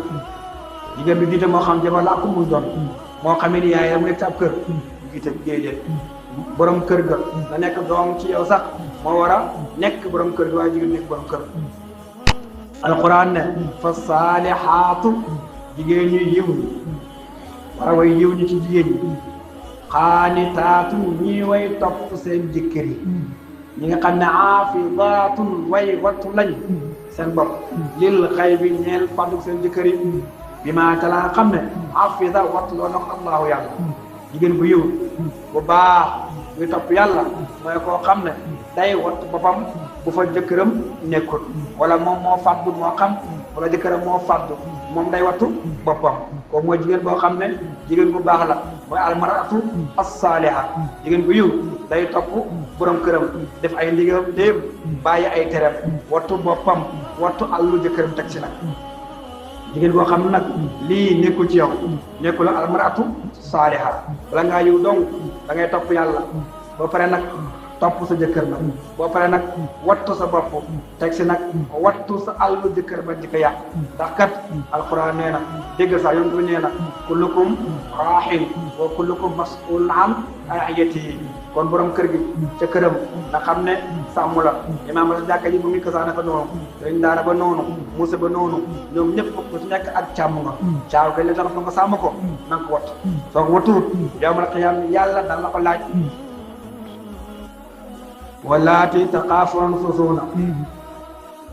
jigéen bi jiite moo xam jabar la ak muy doon moo xamee ni yaay mu nekk ci ab kër jiite déedéet borom kër ga na nekk doom ci yow sax moo war a nekk borom kër ga waaye jigéen nekk borom kër alquran ne fa saalihaatu jigéen ñi yiw ñi war a way yiw ñi ci jigéen ñi xaanitaatu ñi way topp seen jëkkër yi ñi nga xam ne aafidaatun way wattu lañ seen bopp lil xay bi ñeel fàddu seen jëkkër yi bi maa ca la xam ne afida wattu loo na ko allahu yàlla jigéen bu yiw bu baax buy topp yàlla mooy koo xam ne day wattu boppam bu fa jëkkëram nekkul wala moom moo fàddu moo xam wala jëkkëram moo fàddu moom day wattu boppam kooku mooy jigéen boo xam ne jigéen bu baax la mooy almaratu as-saaliha jigéen bu yiw day topp borom këram def ay ndigalam déem bàyyi ay teram wattu boppam wattu àllu jëkkëram teg ci nag jigéen boo xam ne nag lii nekkul ci yow nekkul la almaratu saaliha wala ngaa yiw donc da ngay topp yàlla ba pare nag topp sa jëkkër nag boo pare nag wattu sa bopp teg si nag wattu sa àllu jëkkër ba di ko yàq ndax kat alquran nee na dégg sax yonent bi nee na kullukum raahin wa kullukum mas'ulun an ra'iyatihi kon borom kër gi ca këram nga xam ne sàmm la imaam la jàkka ji bu muy kasaa naka noonu dañ daara ba noonu musa ba noonu ñoom ñëpp ku ci nekk ak càmm nga caaw kay la tax nga sàmm ko na nga ko wattu soo ko wattuwut yawmal qiyaam yàlla dana la ko laaj walaati taqaafuuna nusuusuhunna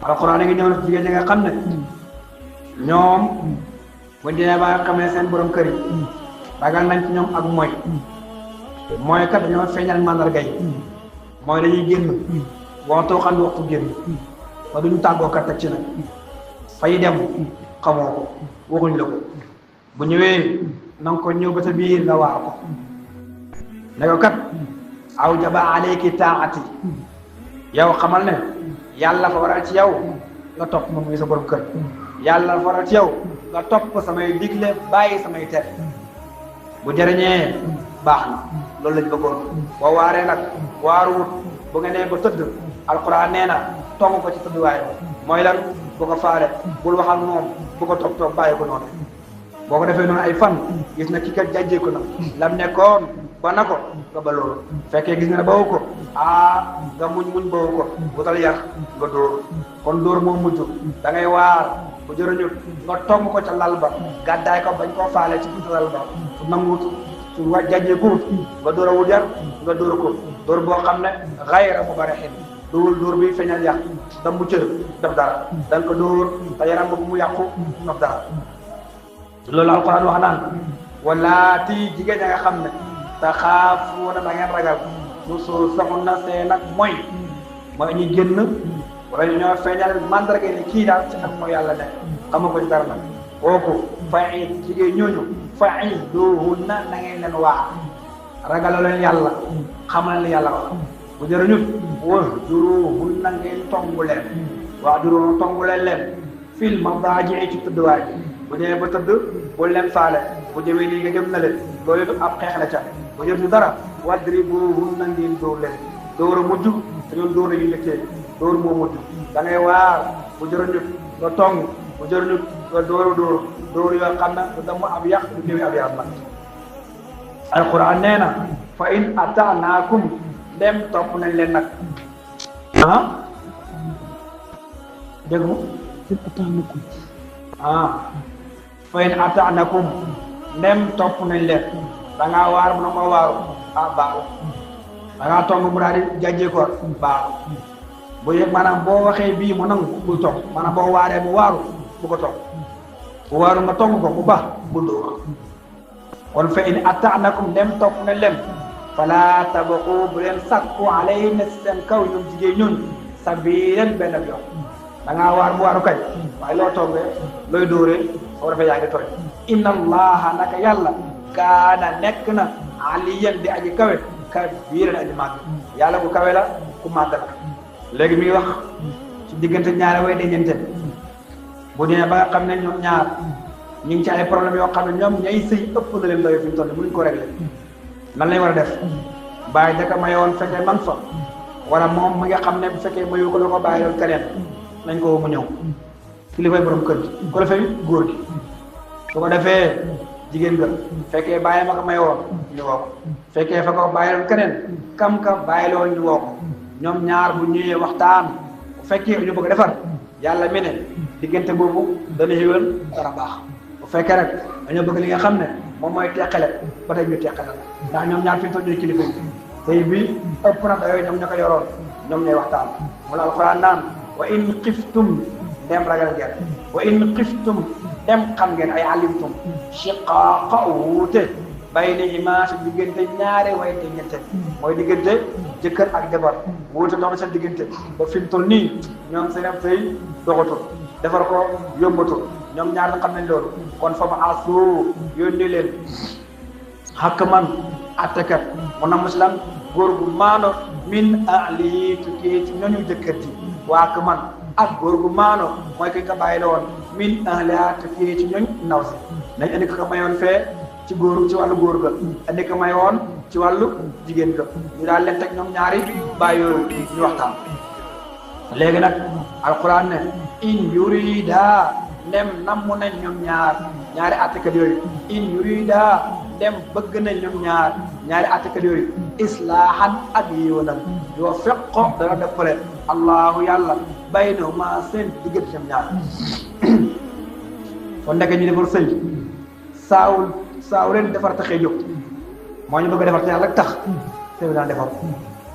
alquran a ngi ñëw na jigéen ñi nga xam ne ñoom bu ñu demee ba nga xamee seen borom kër yi ragal nañ ci ñoom ak mooy kat dañoo feeñal mandarga yi mooy dañuy génn waxtu xam ne waxtu génn ba duñu tàggoo kat teg ci nag fay dem xamoo ko waxuñ la ko bu ñëwee na nga ko ñëw ba sa biir nga waar ko ne ko kat aw jaba alayki taati yow xamal ne yàlla fa waral ci yow nga topp moom muy sa borom kër yàlla fa waral ci yow nga topp samay digle bàyyi samay tere bu jëriñee baax na loolu lañ bëggoon boo waaree nag waaruwut bu nga nee ba tëdd alquran nee na tong ko ci tëdduwaay mooy lan bu ko faale bul wax ak moom bu ko toog bàyyi ko noonu boo ko defee noonu ay fan gis na ki kat jàjjee ko na lam nekkoon ba na ko nga ba loolu fekkee gis nga ne bawu ko nga muñ bawu ko wutal yar nga dóor kon dóor moo mujj da ngay waar bu jërëñut nga tong ko ca lal ba gàddaay ko bañ koo faale ci buntu lal ba su nanguwut su jàjjee ko nga dóor a wut yar nga dóor ko dóor boo xam ne xayra mubarahin dóor bi feeñal yàq dam bu cër daf dara da nga ko dóor te yaram ba bu mu yàqu daf dara loolu alquran wax naan walaati jigéen ña nga xam ne taxaafuuna da ngeen ragal nusuusahunna seen ak mooy ñu génn wala ñu ñoo feeñal mandarga ni kii daal ci ak mooy yàlla ne xamu ko ci dara nag kooku fa'id jigéen ñooñu fa'iduhunna na ngeen leen waa ragal leen yàlla xamal leen yàlla wax bu jërëñut wahjuruhunna ngeen tongu leen wahjuruhunna tongu leen fil madaaji ci tëdduwaay bu ñëwee ba tëdd bul leen faale bu ñëwee lii nga jëm na leen loolu yëpp ab xeex la ca bu jëm si dara wadribuhunna ngeen dóor leen dóor a mujj te ñun dóor nañu njëkkee dóor moo mujj da ngay waar bu jërëñut nga tong bu jërëñut nga dóor yoo xam ne du damm ab yàq du ñëwee ab yàq nag alquran nee na fa in ataanaakum dem topp nañ leen nag dégg mu fa in ataanakum ndem topp nañ leen da ngaa waar mu ne ma waaru baax da ngaa tong mu daal di jàjjee ko baax bu yëg maanaam boo waxee bii mu nangu bul toog maanaam boo waaree mu waaru bu ko toog bu waaru nga tong ko mu baax bul dóor kon fa in ataanakum ndem topp nañ leen fala tabaqu bu leen sakku alayhinna seen kaw ñoom jigéen ñooñu sabiilan benn yoon da ngaa waar mu waaru kay waaye loo toogee looy dóoree soo defee yaa ngi tooy inna allaha naka yàlla kaana nekk na aliyan di aji kawe kabiiran aji màgg yàlla ku kawe la ku màgg la léegi mi ngi wax ci diggante ñaari way dencante bu dee ba nga xam ne ñoom ñaar ñu ngi ci ay problème yoo xam ne ñoom ñay sëy ëpp na leen doy fi ñu toll mënuñ ko réglé nan lañ war a def bàyyi daka mayoon fekkee man fa wala moom mi nga xam ne bu fekkee mayu ko la ko bàyyi loolu keneen nañ ko mu ñëw kilifay borom kër gi ko defee góor gi su ko defee jigéen ga fekkee bàyyi ma ko mayoon ñu woo ko fekkee fa ko bàyyi loon keneen kam ka bàyyi loon ñu woo ko ñoom ñaar bu ñëwee waxtaan bu fekkee ñu bëgg a defar yàlla mi ne diggante boobu dana xéwal dara baax bu fekkee rek dañoo bëgg li nga xam ne moom mooy teqale ba tey ñu teqale ndax ñoom ñaar fi ñu toll nii kilifa yi tey bi ëpp na dayoo ñoom ña ko yoroon ñoom ñooy waxtaan mu la alxuraan naan wa in xiftum dem ragal ngeen wa in xiftum dem xam ngeen ay alimtum shiqaaqa wuute baynihima si diggante ñaare way dencante mooy diggante jëkkër ak jabar wuute dox na seen diggante ba fi mu toll nii ñoom seen am tey doxatul defar ko yombatul ñoom ñaar na xam nañ loolu kon fa ma asu yónni leen xakk man attekat mu na muslam góor gu maano min ahli tukkee ci ñooñu jëkkër ji waa k man ak góor gu maano mooy ki nga bàyyi la woon min ahliha tukkee ci ñooñ ndaw si nañ indi ko mayoon fee ci góor ci wàllu góor ga indi ko mayoon ci wàllu jigéen ga ñu daal leen teg ñoom ñaari bàyyi yooyu ñu waxtaan léegi nag alquran ne in yurida ndem namm nañ ñoom ñaari attekat yooyu in yurida ndem bëgg nañ ñoom ñaari attekat yooyu islaahan ak yiwanal yoo feqo dana dëppale allahu yàlla baynahuma seen diggante ñoom ñaar kon nekk ñu defar sëy saaw leen defar taxee jóg moo ñu bëgg a defar te yàlla rek tax sëy bi daan defar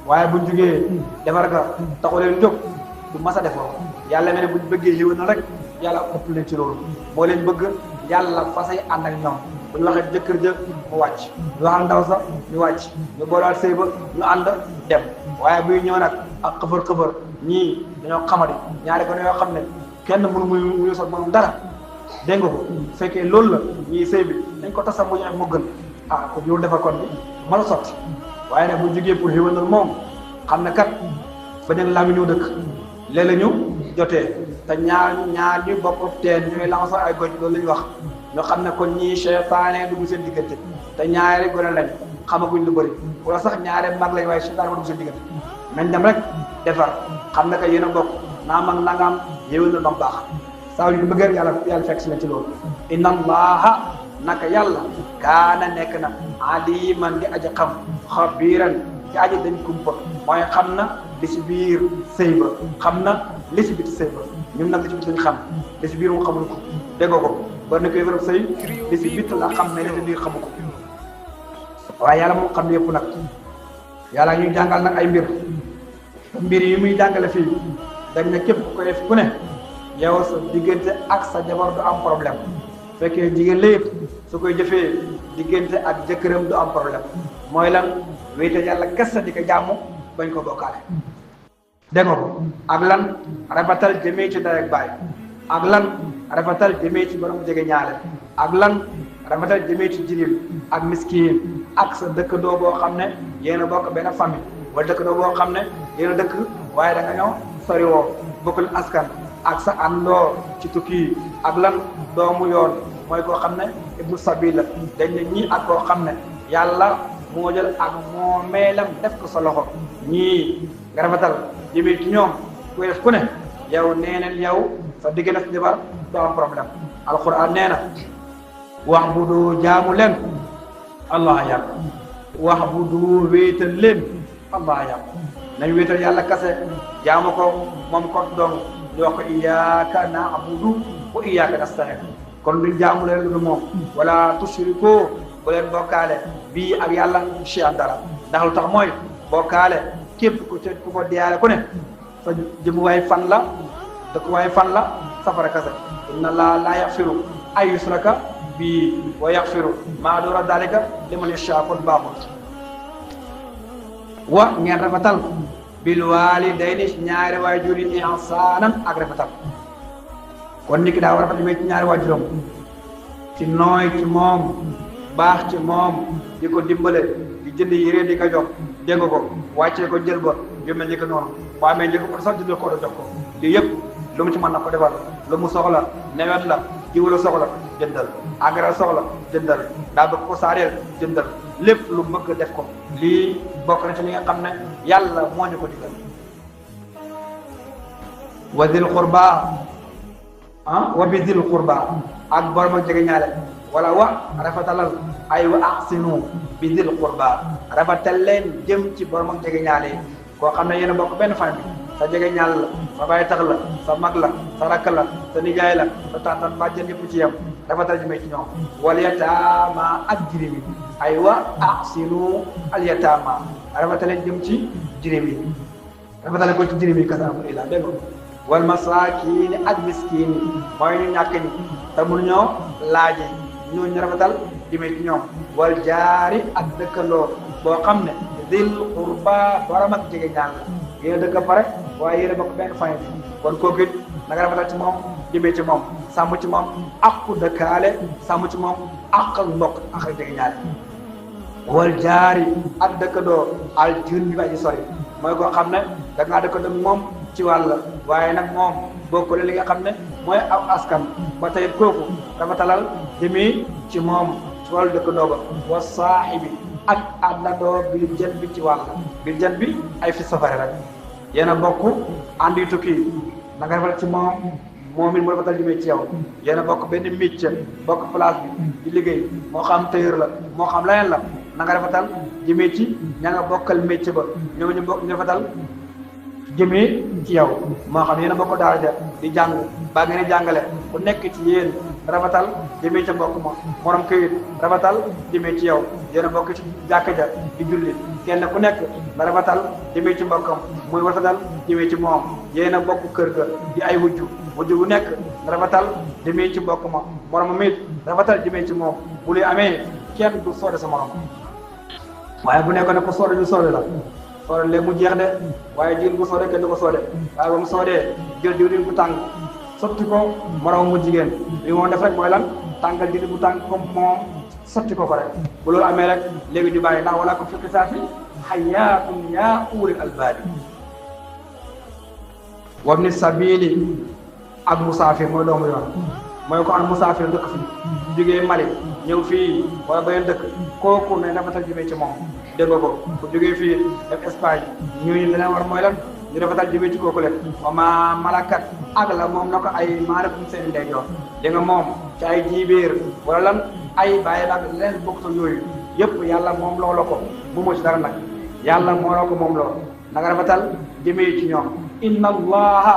waaye buñ jugee defar ga taxu leen jóg du mas a defar yàlla mel ne buñ bëggee yiwanal rek yàlla ëpp leen ci loolu moo leen bëgg yàlla fasay ànd ak ñoom bu ñu waxee jëkkër ja mu wàcc ñu waxal ndaw sa ñu wàcc ñu boolaat sëy ba ñu ànd dem waaye buy ñëw nag ak xëfër ñii dañoo xamadi ñaari ko yoo xam ne kenn mënu muy sot mënum dara dégg nga ko fekkee loolu la ñii sëy bi dañ ko tasam mu ñu mu gën ko yow defar kon bi mën a sotti waaye nag bu jógee pour xéwénal moom xam ne kat beneen laa mi ñëw dëkk léeg-la ñu jotee te ñaar ñu bokk teen ñooy lancé ay goj loolu la ñu wax ñu xam ne kon ñii seytaane dugg seen diggante te ñaari gone lañ xamaguñ lu bëri wala sax ñaari mag lañ waaye seytaane ma dugg seen diggante nañ dem rek defar xam ne que yéen a bokk naa mag nangam yéwénal ba mu baax saa yu bëgg yàlla fekk si la ci loolu inna allaha naka yàlla kaana nekk na aliman di aji xam xabiran ci aji dañ kumpa mooy xam na li si biir sëy ba xam na li si biti sëy ba ñun nag li si biti lañ xam li si biir mu xamul ko dégg nga ko bari na koy wéram sëy li si bit la xam ne li si biir xamu ko waaye yàlla moo xam ne yëpp nag yàlla ñuy jàngal nag ay mbir yi muy jàngale fii dañ ne képp ku ko def ku ne yow sa diggante ak sa jabar du am problème fekkee jigéen la yëpp su koy jëfee diggante ak jëkkëram du am problème mooy lan wéete yàlla kese di ko jàmm bañ ko bokkaale dégg nga ko ak lan rafetal jëmee ci ndey ak baay ak lan rafetal jëmee ci borom jege ñaale ak lan rafetal jëmee ci jirim ak miskiin ak sa dëkkandoo boo xam ne yéen a bokk benn famille wala dëkkandoo boo xam ne yéen a dëkk waaye da nga ñëw sori woo bokkul askan ak sa àndoo ci tukki ak lan doomu yoon mooy koo xam ne ibnu sabil la dañ ne ñii ak koo xam ne yàlla moo jël ak moomeelam def ko sa loxo ñii nga rafetal jëmee ci ñoom kuy def ku ne yow nee neen yow sa diggante sa jabar doo am problème alquran nee na wax bu du jaamu leen allah yàq wax bu du wéetal leen allah yàq nañ wéetal yàlla kase jaamu ko moom ko dong ñu wax ko iyyaka na'budu wa iyyaka nasta'in kon duñ jaamu leen lu moom wala tushriku bu leen bokkaale bii ak yàlla shay'an dara ndax lu tax mooy bokkaale képp ku ko diyaale ku ne sa jëmuwaay fan la dëkkuwaay fan la safara kase inna allaha la yaghfiru ay yusraka bi wa yaghfiru ma duna dalika liman yasha kon baaxul wa ngeen rafetal bil walidayni ñaari waajur yi ihsaanan ak rafetal kon nit ki daa war a rafetal ci ñaari waajuram ci nooy ci moom baax ci moom di ko dimbale di jënd yére di ko jox dégg nga ko wàccee ko jël ba yu mel ni que noonu boo amee njëkk ko sax jëndal ko jox ko lii yëpp lu mu ci mën na ko defal lu mu soxla nawet la jiw la soxla jëndal engrais soxla jëndal daa bëgg ko saareel jëndal lépp lu bëgg def ko lii bokk na ci li nga xam ne yàlla moo ñu ko digal wa dil qurba wa bi dil qurba ak borom ak jege ñaale wala wa rafetalal ay wa ahsinu bi dil qurba rafetal leen jëm ci borom ak jege ñaale koo xam ne yéen a bokk benn famille sa jege ñaal la sa baay tax la sa mag la sa rakk la sa nijaay la sa tantan bàjjen yëpp ci yam rafetal jëmee ci ñoom wal yataama ak jirim yi ay wa ahsinu al yataama rafetal leen jëm ci jirim yi rafetal ko ci jirim yi kasa amul ila dégg wal masaakiin ak miskiin yi mooy ñu ñàkk ñi te mënuñoo laaje ñooñu rafetal jëmee ci ñoom wal jaari ak dëkkandoo boo xam ne dil qurba borom ak jege ñaal la yéen a dëkk pare waaye yéen a bokk benn famille kon kooku it na nga rafetal ci moom jëmee ci moom sàmm ci moom aqu dëkkaale sàmm ci moom ak mbokk ak jege ñaale wal jaari ak dëkkandoo al jun bi aji sori mooy koo xam ne da ngaa dëkkandoo moom ci wàll waaye nag moom bokkule li nga xam ne mooy aw askan ba tey kooku rafetalal jëmee ci moom ci wàllu dëkkandoo ba wa saahibi ak àndandoo bil jën bi ci wàll bil jën bi ay fi safari rek yéen a bokk àndi tukki na nga rafetal ci moom it mu rafetal jëmee ci yow yéen a bokk benn métier bokk place bi di liggéey moo xam tailleur la moo xam leneen la na nga rafetal jëmee ci ña nga bokkal métier ba ñooñu bokk ñu rafetal jëmee ci yow moo xam yéen a bokk daara ja di jàng baa ngeen di jàngale ku nekk ci yéen rafetal jëmee ca mbokk ma morom këyit rafetal jëmee ci yow yéen a bokk ci jàkka ja di julli kenn ku nekk na rafetal jëmee ci mbokkam muy rafetal jëmee ci moom yéen a bokk kër ga di ay wujju bu nekk na rafetal jëmee ci mbokk ma moromam it rafetal jëmee ci moom bu luy amee kenn du soode sa morom waaye bu nekkoon ne ko soode ñu soode la soode léegi mu jeex de waaye jigéen bu soode kenn du ko soode waaye ba mu soodee jël diwlin bu tàng sotti ko moroom mu jigéen li moo def rek mooy lan tàngal jëli bu tàng comme moom sotti ko rek bu loolu amee rek léegi ñu bàyyi ndax wala ko fekk saa fi xayaatun yaa ulil albaabi wabni sabili ak musaafir mooy doomu yoon mooy ko am musaafir dëkk fi jógee Mali ñëw fii wala beneen dëkk kooku ne rafetal jëmee ci moom dégg nga ko bu jógee fii def Espagne ñooñu leneen war mooy lan ñu rafetal jëmee ci kooku leen wa ma malakat ak la moom na ko ay maanaam seen ndeyjoor dégg nga moom ci ay jiibéer wala lan ay bàyyi la ak leen bokkul yooyu yëpp yàlla moom loola ko bu mu ci dara nag yàlla moo la ko moom lool nanga rafetal jëmee ci ñoom inna allaha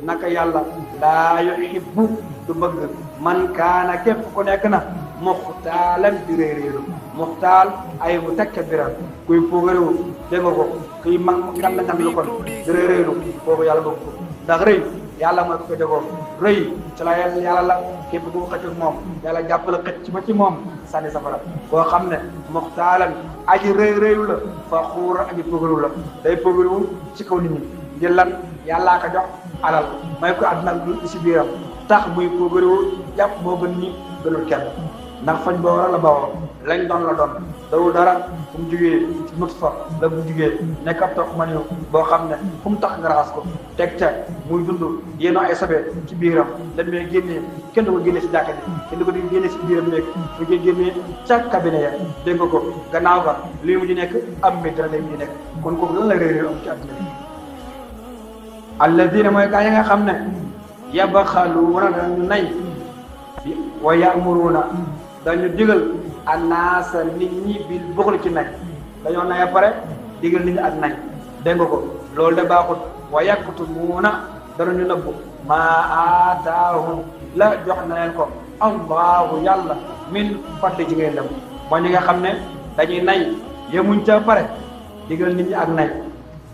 naka yàlla laa yuhibbu du bëgg man kaana képp ku nekk na muxtaalan di réeréeru muxtaal ay mu tekk biral kuy puugarewu dégg nga ko kuy mag ngan la ngam lu kon di réeréeru kooku yàlla bëgg ko ndax rëy yàlla mooy ko jogoo rëy ci la yàlla la képp ku ko xëccul moom yàlla jàppale xëcc ba ci moom sànni safara koo xam ne muxtaalan aji réeréeru la fa xuur aji puugarewu la day puugarewu ci kaw nit ñi ngir lan yàllaa ko jox alal may ko àdduna lu si biiram tax muy puugarewu jàpp moo gën ñi gënul kenn ndax fañ boo war a la bawoo lañ doon la doon dawul dara fu mu jugee nut fa la bu jugee nekk ab toog ma boo xam ne fu mu tax nga raxas ko teg ca muy dund yéeno ay sobe ci biiram lan may génnee kenn du ko génnee si jàkka ji kenn du ko génnee si biiram nekk fu koy génnee ca cabinet ya dégg nga ko gannaaw ga lii mu di nekk am mi dara lay mu di nekk kon kooku lan la réeréer am ci àdduna bi alladina mooy gaa yi nga xam ne yabaxaluuna dañu nay wa ya'muruna dañu digal annaasa nit ñi bil buxli ci nay dañoo nay pare digal nit ñi ak nay dégg nga ko loolu de baaxut wa yaktumuuna danañu nëbbu maa aataahum la jox na leen ko allahu yàlla min fadli ci ngeen dem mooy ñi nga xam ne dañuy nay yemuñ ca pare digal nit ñi ak nay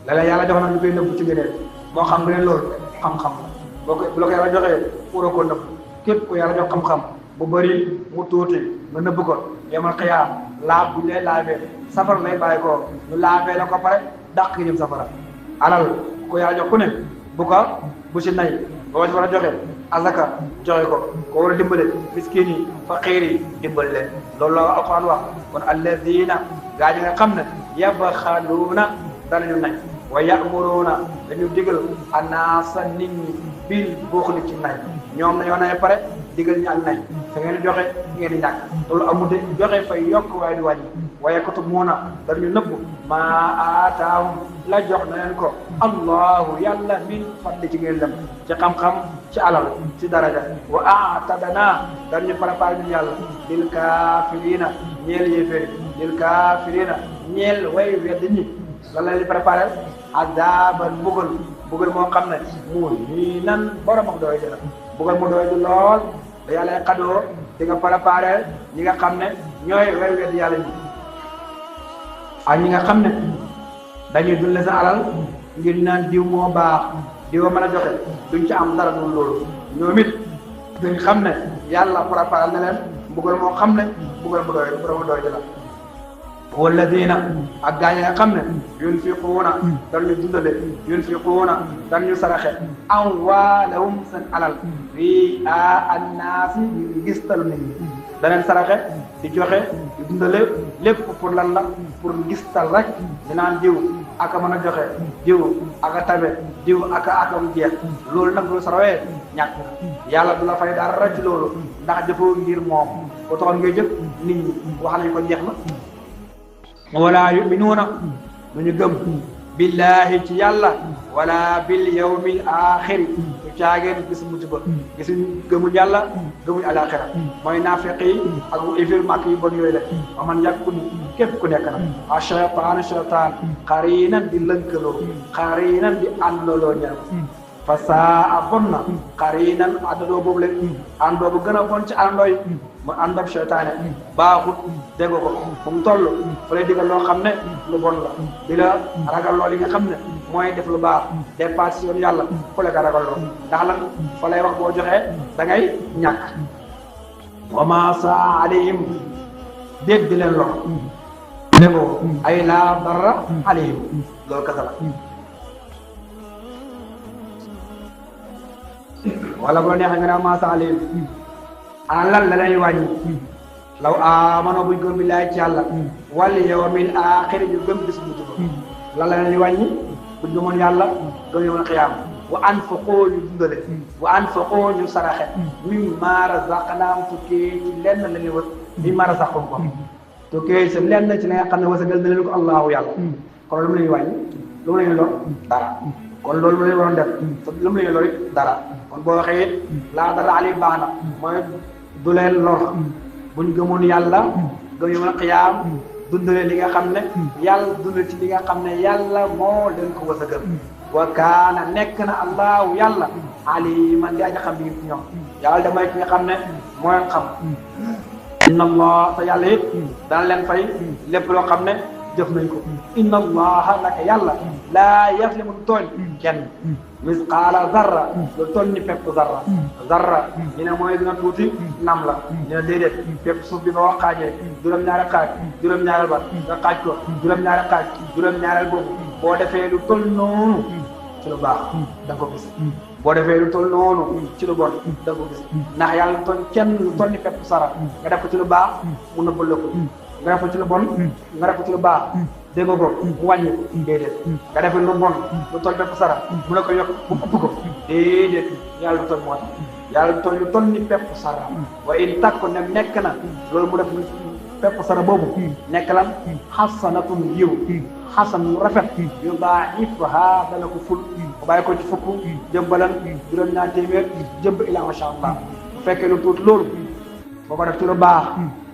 la leen yàlla jox na ñu koy nëbbu ci ngeen moo xam nga ne loolu xam-xam boo ko bu la ko yàlla joxee pour ko nëbb képp ku yàlla jox xam-xam bu bëri mu tuuti nga nëbb ko yemal xiyaam laab bu ñu lay laabee safara lay bàyyi ko ñu laabee la ko pare dàq gi jëm safara alal ku yàlla jox ku ne bu si nay boo ci war a joxe azaka joxe ko war a dimbale miskin yi faqiir yi dimbal leen loolu la alquran wax kon alladina gaa ñi nga xam ne yabxaluuna danañu nay wa ya'muruna dañu digal annaasa nit ñi bil buxli ci nay ñoom nañoo nay pare digal ñi ak nay fa ngeen di joxe ngeen di ñàkk loolu amul de joxe fay yokk waaye di wàññi wa yaktumuna dañu nëbbu maa aataahum la jox na leen ko allahu yàlla min fadli ci ngeen dem ci xam-xam ci alal ci daraja wa aatadana dañu préparé ñu yàlla lil kaafirina ñeel yéeféeri lil kaafirina ñeel way wedd ñi lan la leen préparé adaaban mbugal moo xam ne muhiinan borom ak doy dina mbugal mu doy di lool da yàlla xadoo di nga préparé ñi nga xam ne ñooy way wedd yàlla ñi ak ñi nga xam ne dañuy dundle sa alal ngir naan diw moo baax diw mën a joxe duñ ci am dara dul loolu ñoom it duñ xam ne yàlla préparé na leen mbugal moo xam ne mbugal mu doy dina walladina ak gaa ñi nga xam ne yunfiquuna dañu dundale yunfiquuna dañu saraxe amwaalahum seen alal fii annaasi ngir gistalu nit ñi daneen saraxe di joxe di dundale lépp pour lan la pour gistal rek di naan diw aka mën a joxe diw aka tabe diw aka mu jeex loolu nag lu sarawee ñàkk yàlla du la fay dara ci loolu ndax jëfoo ngir moom boo taxoon ngay jëf nit ñi wax nañ ko jeex na wala yuminuuna duñu gëm billahi ci yàlla wala bil yawmil axiri du caageen gis mujj ba gisuñ gëmuñ yàlla gëmuñ alaxira mooy naafiq yi ak ifir màkk yu bon yooyu la wa man yàkkun képp ku nekk na a cheytaan xarinan di lënkaloo xarinan di àndaloo ñeel fa saa a bon na xarinan àndandoo boobu la àndoo bu gën a bon ci àndoo yi mu ànd ak seytaane baaxut dégg ko fu mu toll fa lay digal loo xam ne lu bon la di la ragal loo li nga xam ne mooy def lu baax dépasse yoon yàlla fu la ko ragal loo ndax lan fa lay wax boo joxee da ngay ñàkk wa ma saa alayhim dégg di leen lor dégg ko ay laa dara alayhim loolu kasa la wala boo neexee nga ne ma saalim ana lan la lay wàññi law amano buñ gëm billahi ci yàlla wal yawmil aaxir ñu gëm bis bu tuba lan la lay wàññi buñ gëmoon yàlla gëm yawmal qiyaam wa anfaqu ñu dundale wa anfaqu ñu saraxe mimma razaqnaahum tukkee ci lenn la ñu wës mimma razaqahum ko tukkee ci lenn ci la nga xam ne wasagal na leen ko allahu yàlla kon lu mu la ñuy wàññi lu mu la ñuy lor dara kon loolu mu la ñu waroon def lu mu la ñuy lor dara kon boo waxee it laa dara ali baax na mooy du leen lor buñ gëmoon yàlla gëm yawmal qiyaam dundale li nga xam ne yàlla dundale ci li nga xam ne yàlla moo leen ko wasagal wa kaana nekk na allahu yàlla aliman di aja xam bi ci ñoom yàlla damay ki nga xam ne mooy xam inna allah te yàlla it dana leen fay lépp loo xam ne jëf nañ ko inna allaha naka yàlla laa yaslimu tooñ kenn misqaala zarra lu toll ni pepp zarra ñu ne mooy dina tuuti nam la ñu ne déedéet pepp suuf bi ba wax xaajee juróom-ñaari xaaj juróom-ñaareel ba nga xaaj ko juróom-ñaari xaaj juróom-ñaareel boobu boo defee lu toll noonu ci lu baax da nga ko gis boo defee lu toll noonu ci lu bon da nga ko gis ndax yàlla lu toll kenn lu toll ni pepp sara nga def ko ci lu baax mu nëbbal la ko nga def ko ci lu bon nga def ko ci lu baax dégg nga ko mu wàññi ko déedéet nga def lu bon lu toll pepp sara mu la ko yokk mu ëpp ko déedéet yàlla lu toll moo tax yàlla lu toll ni pepp sara wa in takku ne nekk na loolu mu def pepp sara boobu nekk lan xasanatun yiw xasan mu rafet yu daa'ifuha dana ko ful bu bàyyi ko ci fukk jëmbalan juróom-ñaar téeméer jëmb ila masha Allah bu fekkee lu tuuti loolu boo ko def ci lu baax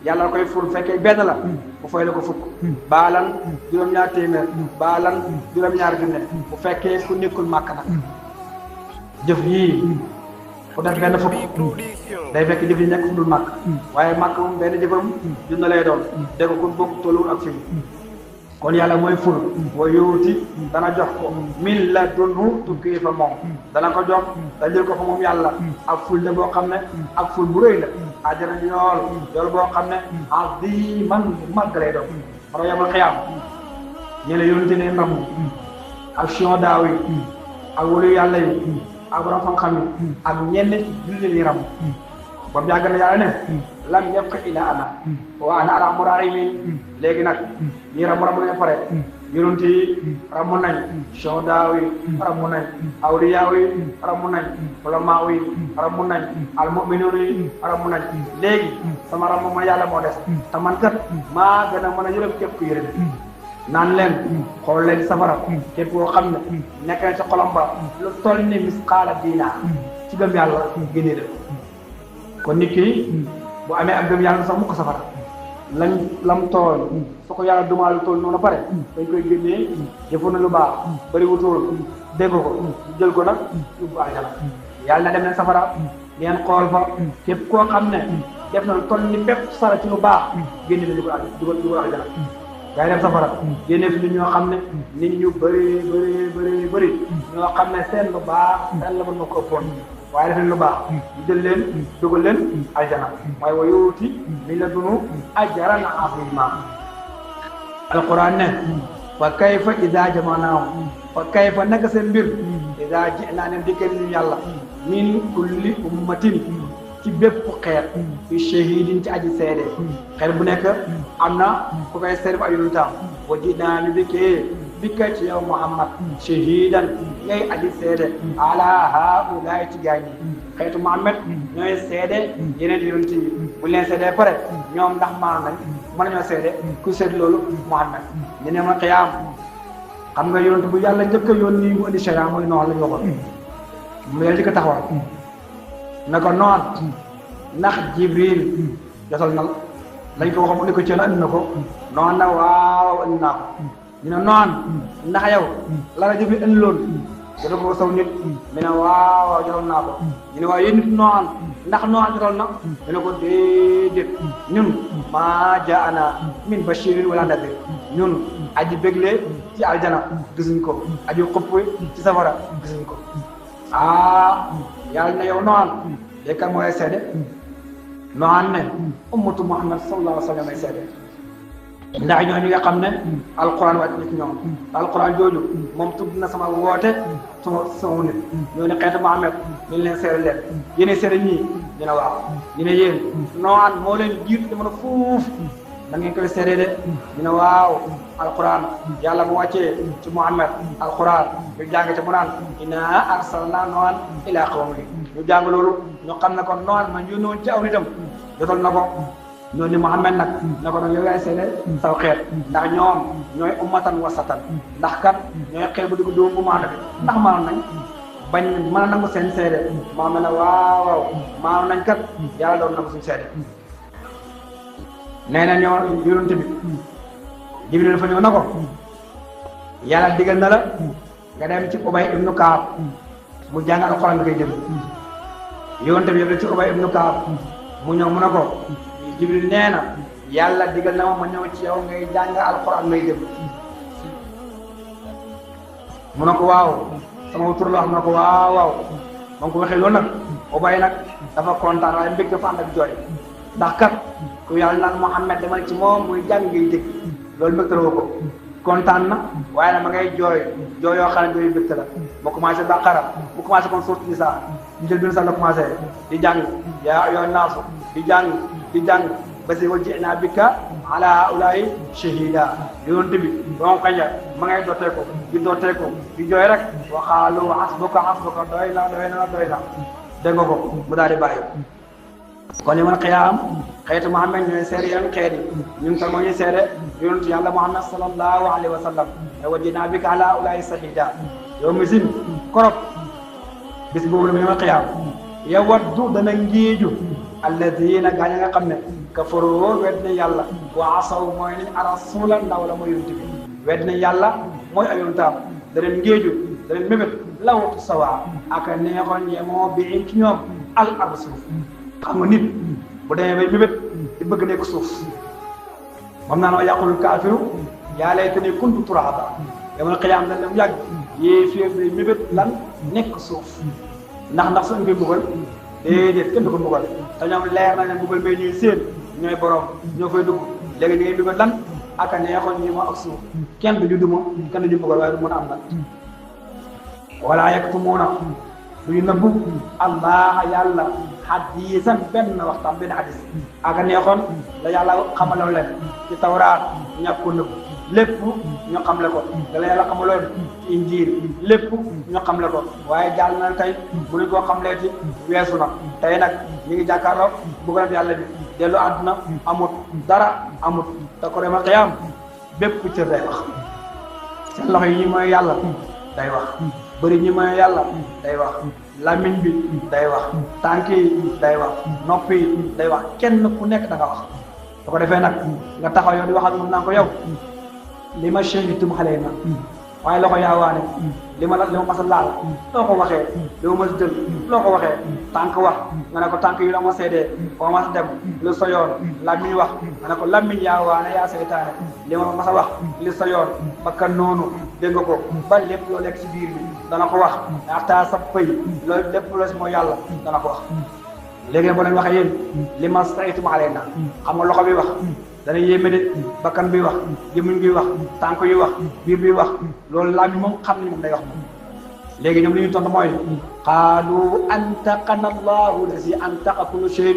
yàlla koy ful bu fekkee benn la bu fay la ko fukk baalan juróom-ñaar téeméer baalan juróom-ñaar junne bu fekkee ku nekkul màkk nag jëf yii fu def benn fukk day fekk jëf yi nekk fu dul màkk waaye màkk moom benn jëfam junne lay doon dégg ko bokk tolluwul ak fii kon yàlla mooy ful wa yuuti dana jox ko min la dunhu tukkee fa moom dana ko jox da jël ko fa moom yàlla ak ful la boo xam ne ak ful bu rëy la ajara yool boo xam ne aziman bu màgg lay doon mara yawmal qiyaam ñu ne yónni ne ndam ak sion daaw yi ak wolu yàlla yi ak borom xam-xam yi ak ñenn julli yi ram ba mu yàgg na yàlla ne lam yabqa illa ana wa ana arhamur rahimin léegi nag ñi ramu nañ pare yonent yi ramu nañ sohdaaw yi ramu nañ awliyaaw yi ramu nañ ulamaaw yi ramu nañ almu'minuun yi ramu nañ léegi sama ramu ma yàlla moo des te man kat maa gën a mën a yërëm képp ku yërëm naan leen xool leen safara képp koo xam ne nekk na ci xolam ba lu toll ni misqaala diinaar ci gëm yàlla génnee def kon nit ki bu amee ak gëm yàlla sax mu ko safara lam tool su ko yàlla dumaalu tool noonu pare dañ koy génnee jëfoon na lu baax bëri wutool dégg ko jël ko nag yóbbu aljana yàlla na dem leen safara ngeen xool fa képp koo xam ne def na lu toll ni bépp sara ci lu baax génne na dugal aljana gaa yi dem safara génne fi nit ñoo xam ne nit ñu bëri ñoo xam ne seen lu baax seen la mën na ko ëppoon waaye def leen lu baax ñu jël leen dugal leen aljana waaye wa yuuti min ladunhu ajran azima alquran ne fa kayfa idaa jama'naahum fa kayfa naka seen mbir idaa ji'naa ne dikkal ñu yàlla min kulli ummatin ci bépp xeet fi shahidin ci aji seede xeet bu nekk am na ku koy seede bu ay yonentam wa ji'naa ñu bika ci yow Muhammad shahidan ngay aji seede ala haulaay ci gaañ yi xeetu Muhammad ñooy seede yeneen yonent yi bu leen seede pare ñoom ndax maanu nañ mën nañoo seede ku seede loolu Muhammad ñu ne ma xiyaam xam nga yonent bu yàlla njëkk a yónni mu indi sharia mooy noonu la ñu waxoon mu yàlla njëkk a taxawal na ko noon ndax Jibril jotal na lañ ko waxoon mu ne ko ceen andi na ko noon na waaw andi naa ko ñu ne noon ndax yow la la Jibril indi loolu jotal ko saw nit mi ne waaw jotal naa ko ñu ne waaw yéen nit noon ndax noon jotal na ñu ne ko déedéet ñun maa jaana min bashirin wala nadir ñun aji bégle ci aljana gisuñ ko aji xupp ci safara gisuñ ko yàlla ne yow noon léegi kan mooy seede noon ne ummatu Muhammad sallallahu alayhi wa sallam ay seede ndax ñooñu nga xam ne alquran wàcc na ci ñoom alquran jooju moom tudd na sama woote sama nit ñoo ne xeetu Muhammad ñu leen seere leen yéene seere ñii ñu ne waaw ñu ne yéen Noohan moo leen jiitu jamono fuuf da ngeen koy seere de ñu ne waaw alquran yàlla mu wàccee ci Muhammad alquran ñu jàng ci mu naan inna arsalna Noohan ila qawmihi ñu jàng loolu ñu xam ne kon Noohan man yónni woon ci aw nitam jotal na ko ñoo ni Muhammad nag na ko nag yow yaay seede saw xeet ndax ñoom ñooy ummatan wasatan ndax kat ñooy xeet bu digg dóom bu maanda bi ndax maanoon nañ bañ mën a nangu seen seede maa mel ne waaw maanoon nañ kat yàlla doon nangu suñu seede nee na ñoo yonent bi Jibril dafa ñëw na ko yàlla digal na la nga dem ci Ubay ibnu Kaab mu jàng alxuraan nga koy dem yonent bi yëpp ci Ubay ibnu Kaab mu ñëw mu ne ko Jibril nee na yàlla digal na ma ñëw ci yow ngay jàng alxuraan ngay dem mu ne ko waaw sama tur la wax mu ne ko waaw waaw ma ngi ko waxee loolu nag Ubay nag dafa kontaan waaye mbég dafa ànd ak jooy ndax kat ku yàlla naan Muhammad demal ci moom muy jàng ngay dégg loolu mbégte la ko kontaan na waaye nag ma ngay jooy yoo xam ne jooy mbégte la mu commencé Baqara mu commencé comme sourate Nisaa njël bi sax la commencé di jàng yaa ayyuhan naasu di jàng ba si wa ji'naa bika ala haa'ulaa'i shahiida yonent bi donc ma ngay dooteeku di jooy rek wa qaalu hasbuka doy na dégg nga ko mu daal di bàyyi kon yawmal qiyaam xeetu Muhammad ñooy seede yan xeet yi ñun tam moo ñuy seede yonent yàlla Muhammad sallallahu alayhi wa sallam wa ji'naa bika ala haa'ulaa'i shahiida yow misin korop bis boobu la yawmal qiyaam yawaddu dana ngéeju alladina gaa ña nga xam ne kafaroo wedd na yàlla wa asaw mooy nañ arasula ndaw la mooy yonent bi wedd na yàlla mooy ay yonentam da leen ngéeju da leen mébét lawtu sawa aka neexoon yemoo bi ci ñoom al ard suuf xam nga nit bu demee bay mébét di bëgg nekk suuf moom naa noo yàqul kaafiru yaa laytanii kuntu turaaba yawmal qiyaam dañ dem yàgg yée fii day mébét lan nekk suuf ndax suñ koy bëggal déedéet kenn du ko mbugal te ñoom leer na leen mbugal mais ñuy seen ñooy borom ñoo fay dugg léegi ñu ngi mbugal lan ak a neexoon ñi ma ak suuf kenn du ñu duma kenn du ñu mbugal waaye du mën a am nag wala yaktumuuna du ñu nëbbu allah yàlla hadiisan benn waxtaan benn hadis ak a neexoon la yàlla xamaloon leen ci tawraat ñàkk ko nëbbu lépp ñu xamle ko da la yàlla xamaloon ci injiil lépp ñu xamle ko waaye jàll na tey bu ñu koo xamlee ci weesu na tey nag ñu ngi jàkkaarloo bëgg yàlla bi dellu àdduna amut dara amut te ko yawmal qiyaam bépp cër day wax seen loxo yi ñi mooy yàlla day wax bëri ñi mooy yàlla day wax lamiñ bi day wax tànk yi day wax nopp yi day wax kenn ku nekk da nga wax da ko defee nag nga taxaw yow di wax ak moom naan ko yow li ma shahidtum alayna waaye loxo yaa waane li ma mas a laal loo ko waxee li ma mas a jël loo ko waxee tànk wax nga ne ko tànk yi la ma seedee foo mas a dem lu sa yoon làmmiñ wax nga ne ko làmmiñ yaa waane yaa seytaane li ma mas a wax li sa yoon bakkan noonu dégg nga ko ba lépp loo lekk ci biir bi dana ko wax ata sa pëy loolu lépp loo si mooy yàlla dana ko wax léegi boo leen waxee yéen li ma saytum alayna xam nga loxo bi wax dana yéeme de bakkan bi wax gémmiñ bi wax tànk yi wax biir bi wax loolu laa bi moom xam nañu moom day wax moom léegi ñoom li ñuy tontu mooy qaalu antaqana allahu lazi antaqa kulla shay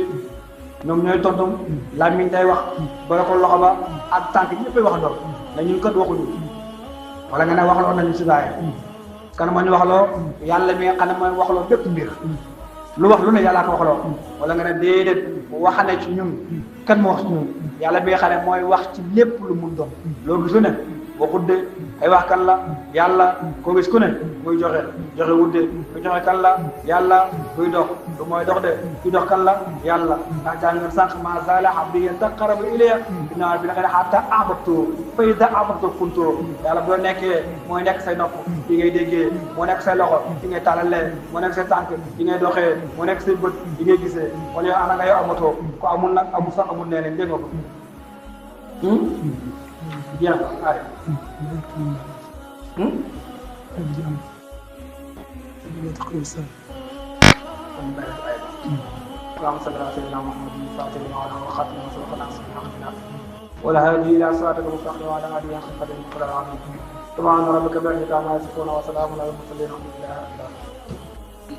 ñoom ñooy tontu làmmiñ day wax boole ko loxo ba ak tànk ñëppay wax lool na ñun kat waxuñu wala nga ne waxloo nañu si bàyyi kan moo ñu waxloo yàlla mi nga xam ne mooy waxloo bépp mbir lu wax lu ne yàllaa ko waxloo wala nga ne déedéet waxane ci ñun kan moo wax ci ñun yàlla bi nga xam ne mooy wax ci lépp lu mun doon loolu gisu ne waxut de ay wax kan la yàlla koo gis ku ne muy joxe wut de ku joxe kan la yàlla kuy dox du mooy dox de kuy dox kan la yàlla ndax jàngan sànq ma zala abdi yataqarrabu ilayya binaa bi nga hatta a'badtu fa idha a'badtu kuntu yàlla boo nekkee mooy nekk say nopp yi ngay déggee moo nekk say loxo yi ngay tàllalee moo nekk say tànk yi ngay doxee moo nekk say bët yi ngay gisee wala yow ana nga yow amatoo ko amul nag amul sax amul nee leen dégg nga ko bien allez اللهم صل على سيدنا محمد الفاتح وعلى خاتم وسلطنا سبحانه ولا هادي الى صراطك المستقيم وعلى اله حق قدره العظيم سبحان ربك رب العزه عما يصفون وسلام على المرسلين والحمد لله رب العالمين